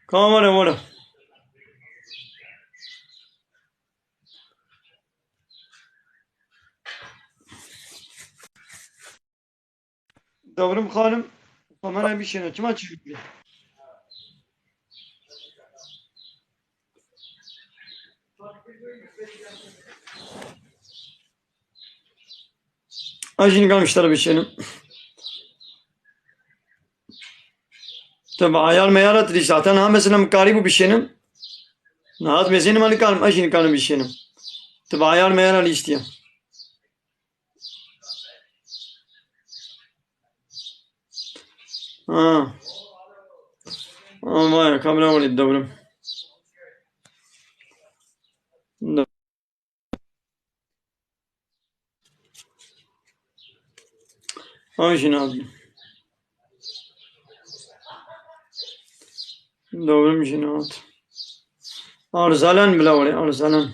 Ka were, were. Dewrim xanim, kamera bişêne. Çima çêkirî? Ez jî nikarim ji te re bişênim. Tu bi ayar meyara tu dî zaten ha mesela min karîbû bişênim. Niha ez mêzênim, ez nikarim, ez jî nikarim bişênim. Tu bi ayar meyara lîstiye. Ha. Ama ya kamera var idi, dewrim. Ay jî nabî. Dewrim jî nat. Arzalen bila were, Arzalen.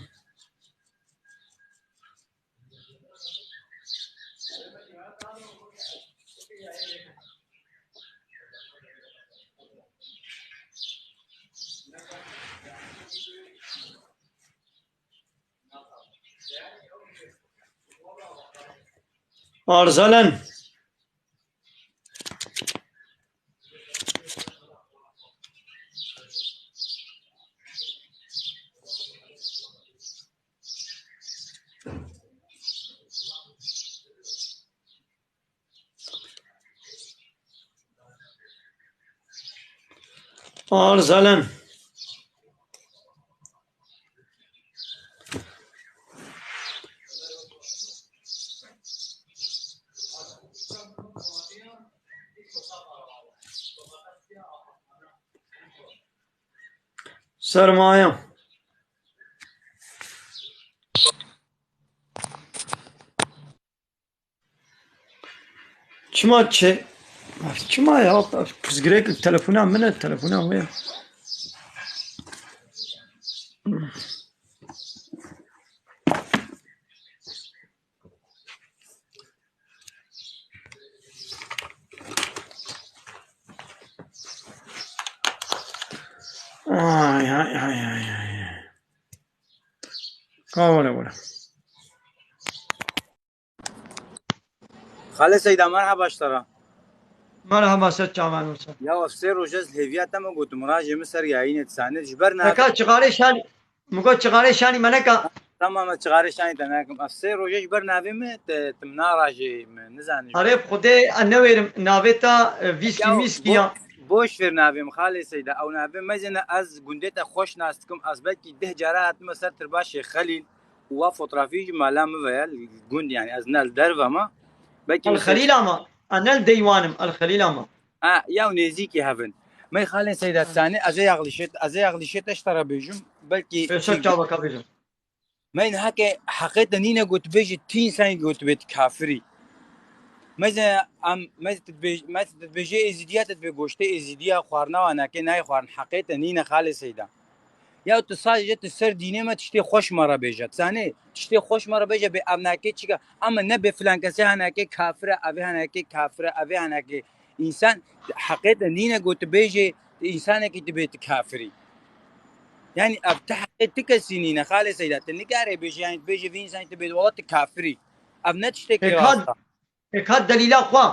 Arzalen. Arzalen. Sermaye. Çima çi? Çima ya? Pirsgirêk telefona min e, telefona wê ye. Ay, ay, ay, ay, ay. Ka were, were. Xalê Seyda, merhaba ji te re. Merhaba, ser çavan olsun. Ya ev sê roj ez hêviya te me gotim, rajê min ser yayînê disanê ji ber navê. Eka çixarê şanî, min got çixarê şanî me neka. Tamam, ez çixarê şanî te nekim. Ev sê roj ji ber navê min te, tim narajê min, nizanî. Arê Xwedê, ez newêrim navê te, e, vîskî mîskî ya. Bo-, boş ver navê min, Xalê Seyda. Ew navê mezêne, ez gundê te xweş nas dikim. Ez belkî deh cara hatime ser Tirbaşê Xelîl. Wa fotografî jî mala min ve ya, li gund, yani ez ne li derve me. Belkî El Xelîl ama, a ne li Deywan im, El Xelîl ama. Ha, ya nêzîkî hev in. Me Xalê Seyda, disanê, ez ê yaxlîşê, ez ê yaxlîşê te ji te re bêjim. Belkî Ê, ser çavaka bêjim. Me nihake heqê te nîne got bêjî, ti însanî got bê ti kafirî. Meze em, meze tu dibêj-, meze tu dibêjê Êzîdiya, te dibê goştê Êzîdiya xwarina wan nake nayê xwarin, heqê te nîne Xalê Seyda. Ya tu sadece tu ser dînê me tiştê xweş me re bêje. Disanê, tiştê xweş me re bêje bê ev nake çika. Ama ne bê filan kesê hanake kafir e, evê hanake kafir e, evê hanake însan heqê te nîne got tu bêjê, tu însanekî dibê tu kafirî. Yani ev ti heqê ti kesî nîne, Xalê Seyda. Tu nikarê bêjê, yani tu bêjê vî însanî tu bê wala tu kafirî. Ev ne tiştekî rast e. Êka delîla xwe.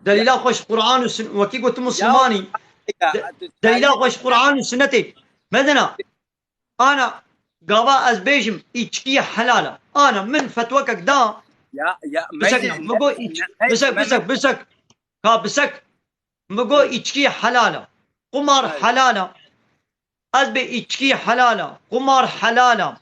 Delîla xwe ji Quran û sun-, wekî gotu Muslimanî. Ya, de-, tu delîla xwe ji Quran û sunnetê. Medena. Ana, gava ez bêjim, îçkî helal e. Ana, min fetwekek da. Ya, ya, bisek, mezin, mi got, ne, ne, bisek, ne, bisek, bisek. Ka bisek. Mi got, îçkî helal e. Qumar helal e. Ez bê, îçkî helal e. Qumar helal e.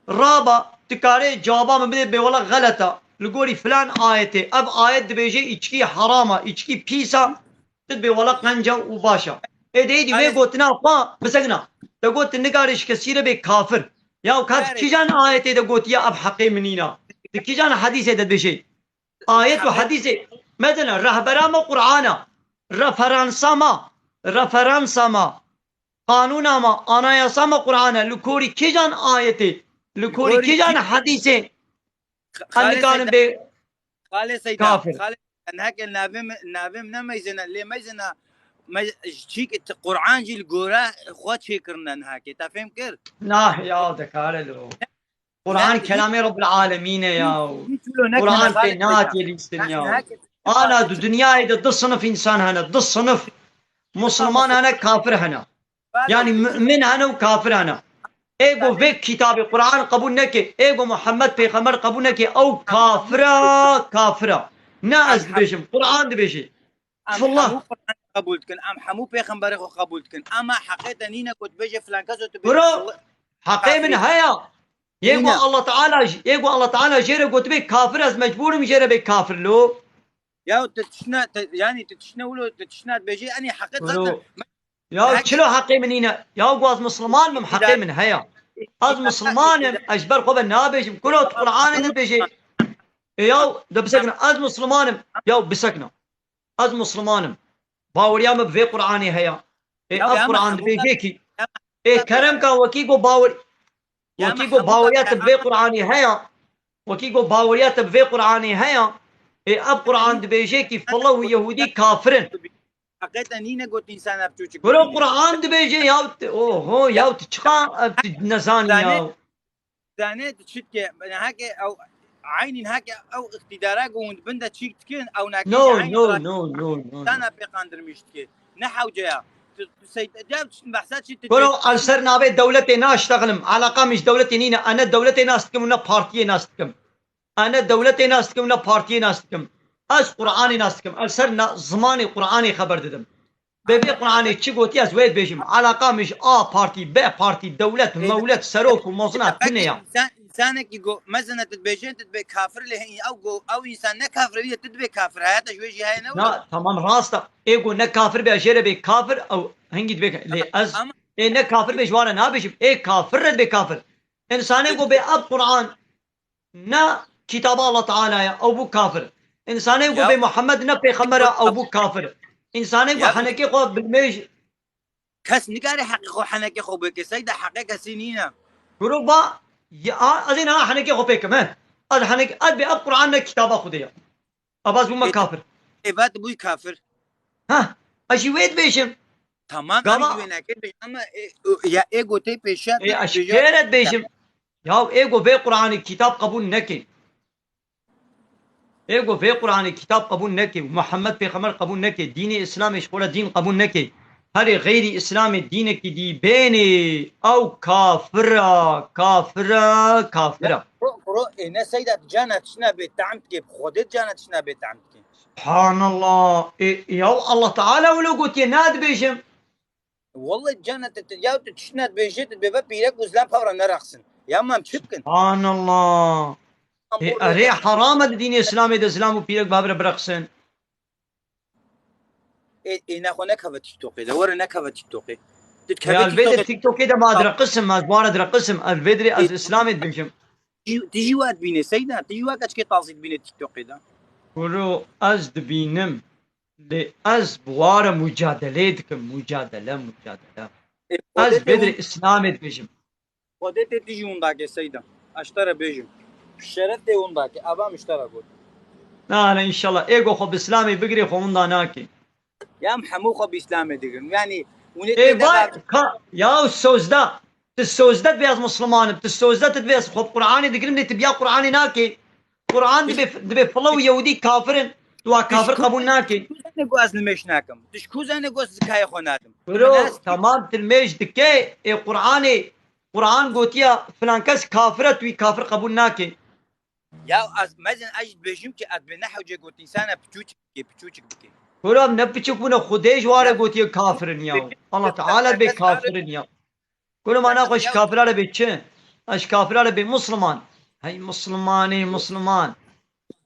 Raba, tu karê cewaba min bidê, bê wela xelet e. Li gorî filan ayetê, ev ayet dibêje îçkî heram e, îçkî pîs e, tu dibê wela qenc e û baş e. Ê, dê dî vê gotina xwe bisekna. Te got tu nikarê ji kesî re bê kafir. Ya ka di kîjan ayetê de gotiye ev heqê min nîne? Di kîjan hedîsê de dibêje? Ayet û hedîsê. Medena, rehbera me Qur'an e. Referansa me. Referansa me. Qanûna me, anayasa me Qur'an e. Li korî kîjan ayetê, li korî kîjan hedîsê, em nikarin bê kafir. Xalê Seyda, niheke navê min, navê min ne meyzêne, lê meyzêne, me, çîk Qur'an jî li gore xwe çêkirine niheke. Te fêm kir? Nah ya, dekare lo. Quran kelamê Rabbil Alemîn e ya. Quran tê nehatiye lîstin ya. Ana, di dinyayê de du sinif însan hene, du sinif. Musliman hene, kafir hene. Yani mümin hene û kafir hene. Ê go vê kitabê Quran qebûl neke, ê go Muhammed pêxember qebûl neke, ew kafir e, kafir e. Ne ez dibêjim, Quran dibêje. Em hemû Qur'anê qebûl dikin, em hemû pêxemberê xwe qebûl dikin. Ema heqê te nîne ku tu bêje filan kes û tu bêje Bro, heqê min heya. Yê ku Allah Teala, yê ku Allah Teala jê re gotibê kafir, ez mecbûr im jê re bê kafir lo. Ya tu tiştine, te, yani tu tiştine wilo, tu tiştine dibêjê, enî heqê zaten. Ya çilo heqê min nîne? Ya ku ez Musliman im, heqê min heya. Ez Musliman im, ez ji ber xwe ve nabêjim. Kuro tu Qur'anê dibêjê. E ya, de bisekine, ez Musliman im. Ya bisekine. Ez Musliman im. Baweriya min bi vê Qur'anê heye. Ê, ev Qur'an dibêje kî. Ê, kerem ka wekî ku bawer-, wekî ku baweriya te bi vê Qur'anê heye. Wekî ku baweriya te bi vê Qur'anê heye. Ê, ev Qur'an dibêje kî file û Yehûdî kafir in. Heqê te nîne got însan ev çûçik. Bro, Qur'an dibêje ya, oho, ya tu çiqa ev tu nezanî ya. Zanê tu çi dike, heke ew eynîn heke ew îqtîdara ku hûn di bin de çîk dikin, ew nakê No, eynî no, no, no, no, no. Sana pêqandirmîş dike. Ne hewce ya. Tu, tu sey-, ya tu behsa çi tu Bro, ez ser navê dewletê naştexlim. Alaqa min ji dewletê nîne. Ez ne dewletê nas dikim û ne partiyê nas dikim. Ez ne dewletê nas dikim û ne partiyê nas dikim. Ez Qur'anê nas dikim. Ez ser na-, zimanê Qur'anê xeber didim. Bi vê Qur'anê çi gotî ez wê dibêjim. Alaqa min ji A partî, B partî, dewlet, mewlet, serok û mozina tune ya. Însan, însanekî go, mezine tu dibêjin, tu dibê kafir lê heyî, ew go, ew însan ne kafir e, tu dibê kafir. Heyata ji wê jî heye ne wilo? Na, tamam, rast e. Ê go ne kafir be, jê re bê kafir, ew hingî dibê ka-, lê ez, ê ne kafir be, ji wan re nabêjim. Ê kafir re dibê kafir. Însanê go bê ev Qur'an, ne kitaba Allah Teala ya, ew bû kafir. Însanê ku bê Muhammed ne pêxember e, ew bû kafir. Însanê ku henekê xwe bilmêj Kes nikare heqê xwe, henekê xwe bike. Seyda, heqê kesî nîne. Kuro ba, ya, ez ê niha henekê xwe pê kim, he? Ez henek-, ez bê ev Qur'an ne kitaba Xwedê ya. Ev ez bûme kafir. Ê, vat bûy kafir. Ha, ez jî wê dibêjim. Tamam, Gava- em jî wê nekir bêjin ama, e, o, ya ê gotê pêşe Ê, ez kêre dibêjim. Ya ê go vê Qur'anê kitab qebûl neke. Ê go vê Qur'anê kitab qebûl neke. Muhammed Pêxember qebûl neke. Dînê Îslamê ji xwe re dîn qebûl neke. Herê xeyrî Îslamê dînekî dî bênê. Ew kafir a, kafir a, kafir a. Kuro, kuro, ê ne Seyda, tu cana tiştine bê te'm dikê, bi Xwedê tu cana tiştine bê te'm dikê. Subhanallah. Ê, ya Allah Teala wilo gotiye, ne dibêjim. Wallahî cana te, te, ya tu tiştine dibêjê, tu dibê pîrek û zilam pevra nerexsin. Ya mam çi bikin? Subhanallah. Ê, erê heram e di dînê Îslamê de zilam û pîrek bi hev re birexsin. Ê, ê nexwe nekeve TikTokê de, were nekeve TikTokê. Tu Ya dikeve elbêde TikTokê. TikTokê de ma direqisim, ez wara direqisim, elbêdirê ez Îslamê dibêjim. Tijî, tijî wa dibîne Seyda, tijî wa keçikê tazî dibîne TikTokê de. Kuro ez dibînim, lê ez bi wara mucadelê dikim, mucadele, mucadele. Ê, Ez Xwedê tê bêdirê hûn, Îslamê dibêjim. Xwedê tê tijî hûn dake Seyda. Ez ji te re bêjim. Şeref tê hûn dake, ava min ji te re got. Na, ne, înşallah. Ê go xwe bi Îslamê bigirê, xwe winda nake. Ya em hemû xwe bi Îslamê digirin. Yanî hûn ê Ê tê de vay, bavê- ka, ya sozda. Tu sozda dibê ez Misliman im. Tu sozda tu dibê ez xwe bi Qur'anê digirim, lê tu biya Qur'anê nakê. Qur'an dibê, dibê file û Yehûdî kafir in. Tu wa kafir qebûl nakê. Tu ji ku zanê ku ez nimêj nakim? Tu ji ku zanê ku ez zikayê xwe nadim? Bro, tamam, tu nimêj dike, ê Qur'anê, Qur'an gotiya filan kes kafir e, tu wî kafir qebûl nakê. Ya ez mezin ez dibêjim ki ez bi ne hewce got însana piçûçik bike, piçûçik bike. Kuro ne piçik bûne, Xwedê ji ware gotiye kafir in ya. Allah Teala bê kafir in ya. Kuro mana xwe ji kafira re bê çi? Ez ji kafira re bê Musliman. Hey Muslimanê Musliman.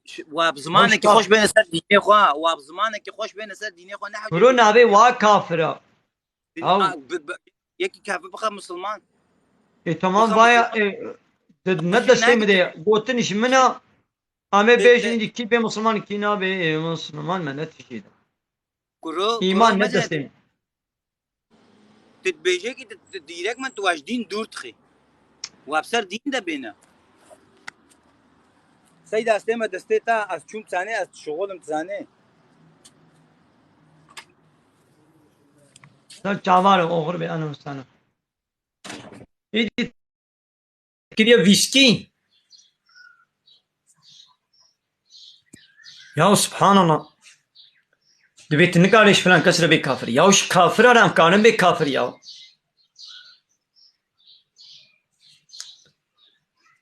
Wa bi zimanekî xweş bêne ser dînê xwe. Wa bi zimanekî xweş bêne ser dînê xwe, ne hewce. Kuro navê wa kafir e. Ew. Yekî kafir bixe Musliman. E tamam vaya, e, de, ne destê min de ye. Gotin ji min e. Em ê bêjin îdî kî bê Musliman, kî nabê, e, Musliman, me ne tijî de. Kuro, Îman ne destê min. Tu dibêje ki tu, tu direkt min tu ji dîn dûr dixî. Wa bi ser dîn de bêne. Seyda, ez tême destê te, ez çûm zanê, ez şixulim zanê. Sen çavar oxir be, ana sana. Îdî kiriye vîskî. Ya subhanallah. Dibê tu nikarê ji filan kes re bê kafir. Ya ji kafira re em karin bê kafir ya.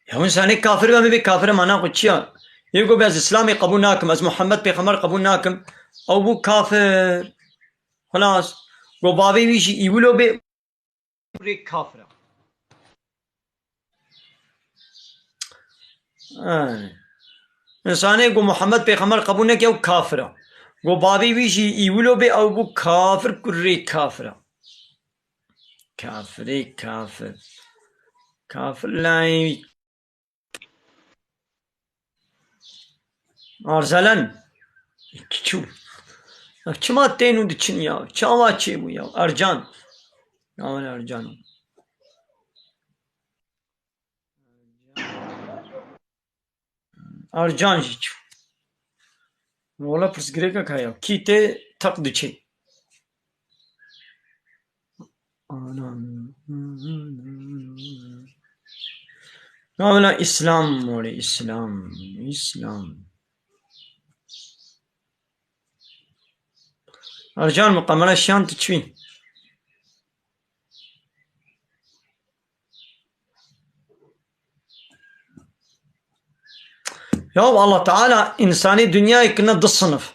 Ya insanê kafir be, em bê kafir e, mana xwe çi ya? Yê go be ez Îslamê qebûl nakim, ez Muhammed Pêxember qebûl nakim. Ew bû kafir. Xelas. Go bavê wî jî î wilo bê. Kurê kafir e. Ay. Însanê ku Muhammed Pêxember qebûl neke, ew kafir e. Ku bavê wî jî î wilo bê, ew bû kafir, kurê kafir e. Kafirê kafir. Kafir layî. Arzelen. Çû. Ya çima tên û diçin ya? Çawa çêbû ya? Ercan. Ya Ercan. Ercan jî çû. Wala pirsgirêkek heye. Kî tê teq diçê. Navê Îslam, morê Îslam, Îslam. Ercan, min qemera şiyan, tu çûyî? Ya Allah Teala însanê dinyayê kirine du sinif.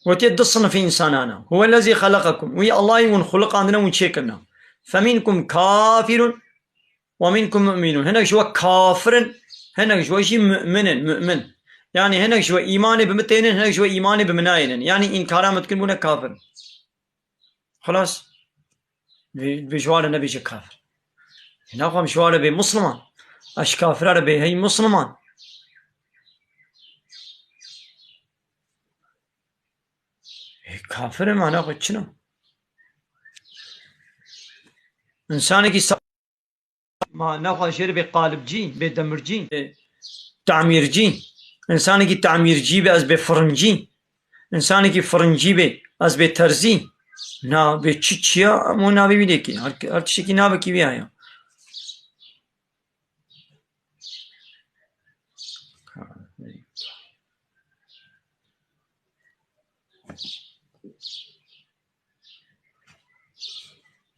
Gotiye du sinifê însanan e. Huwellezî xeleqekum. Wî Allahî hûn xuliqandine, hûn çêkirine. Femînkum kafirun we mînkum mu'minun. Hinek ji we kafir in, hinek ji we jî mu'min in, mu'min. Yanî hinek ji we îmanê bi min tênin, hinek ji we îmanê bi min nayênin. Yanî înkara min dikin, bûne kafir. Xelas. Vê, vê ji wan re nebêje kafir. Naxwam ji wan re bê Musliman. Ez ji kafira re bê hey Musliman. Ê, kafir e, mana xwe çi ne? Însanekî sa-, ma nexwe jêr bê qalibcî, bê demircî, bê tamîrcî. Însanekî tamîrcî be, ez bê firincî. Însanekî firincî be, ez bê terzî. Na bê çi çiya, em û navê wî lêkî. Her, her tiştekî navekî wî heye.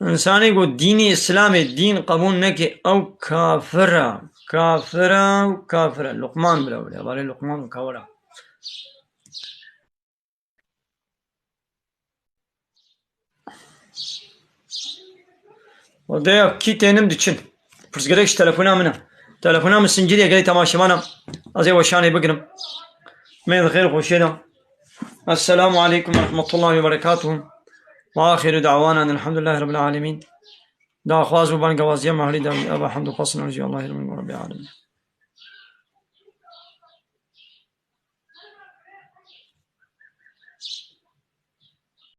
Însanê ku dînê Îslamê dîn qebûl neke, ew kafir e. Kafir e û kafir e. Luqman bile wile. Hevalê Luqman û kafir e. Odeya kî tênim diçin. Pirsgirêk ji telefona min e. Telefona min sincilî ye, gelê temaşevana. Ez ê weşanê bigirim. Me di xêr xweşê de. Esselamu aleykum ve rahmetullahi ve berekatuhu. Ve axiru da'wana elhamdulillahi rabbil alemin. Daxwaz û bangewaziya me herî dawî. Eva hemd û xwestin ji Allahî Rabbil alemin.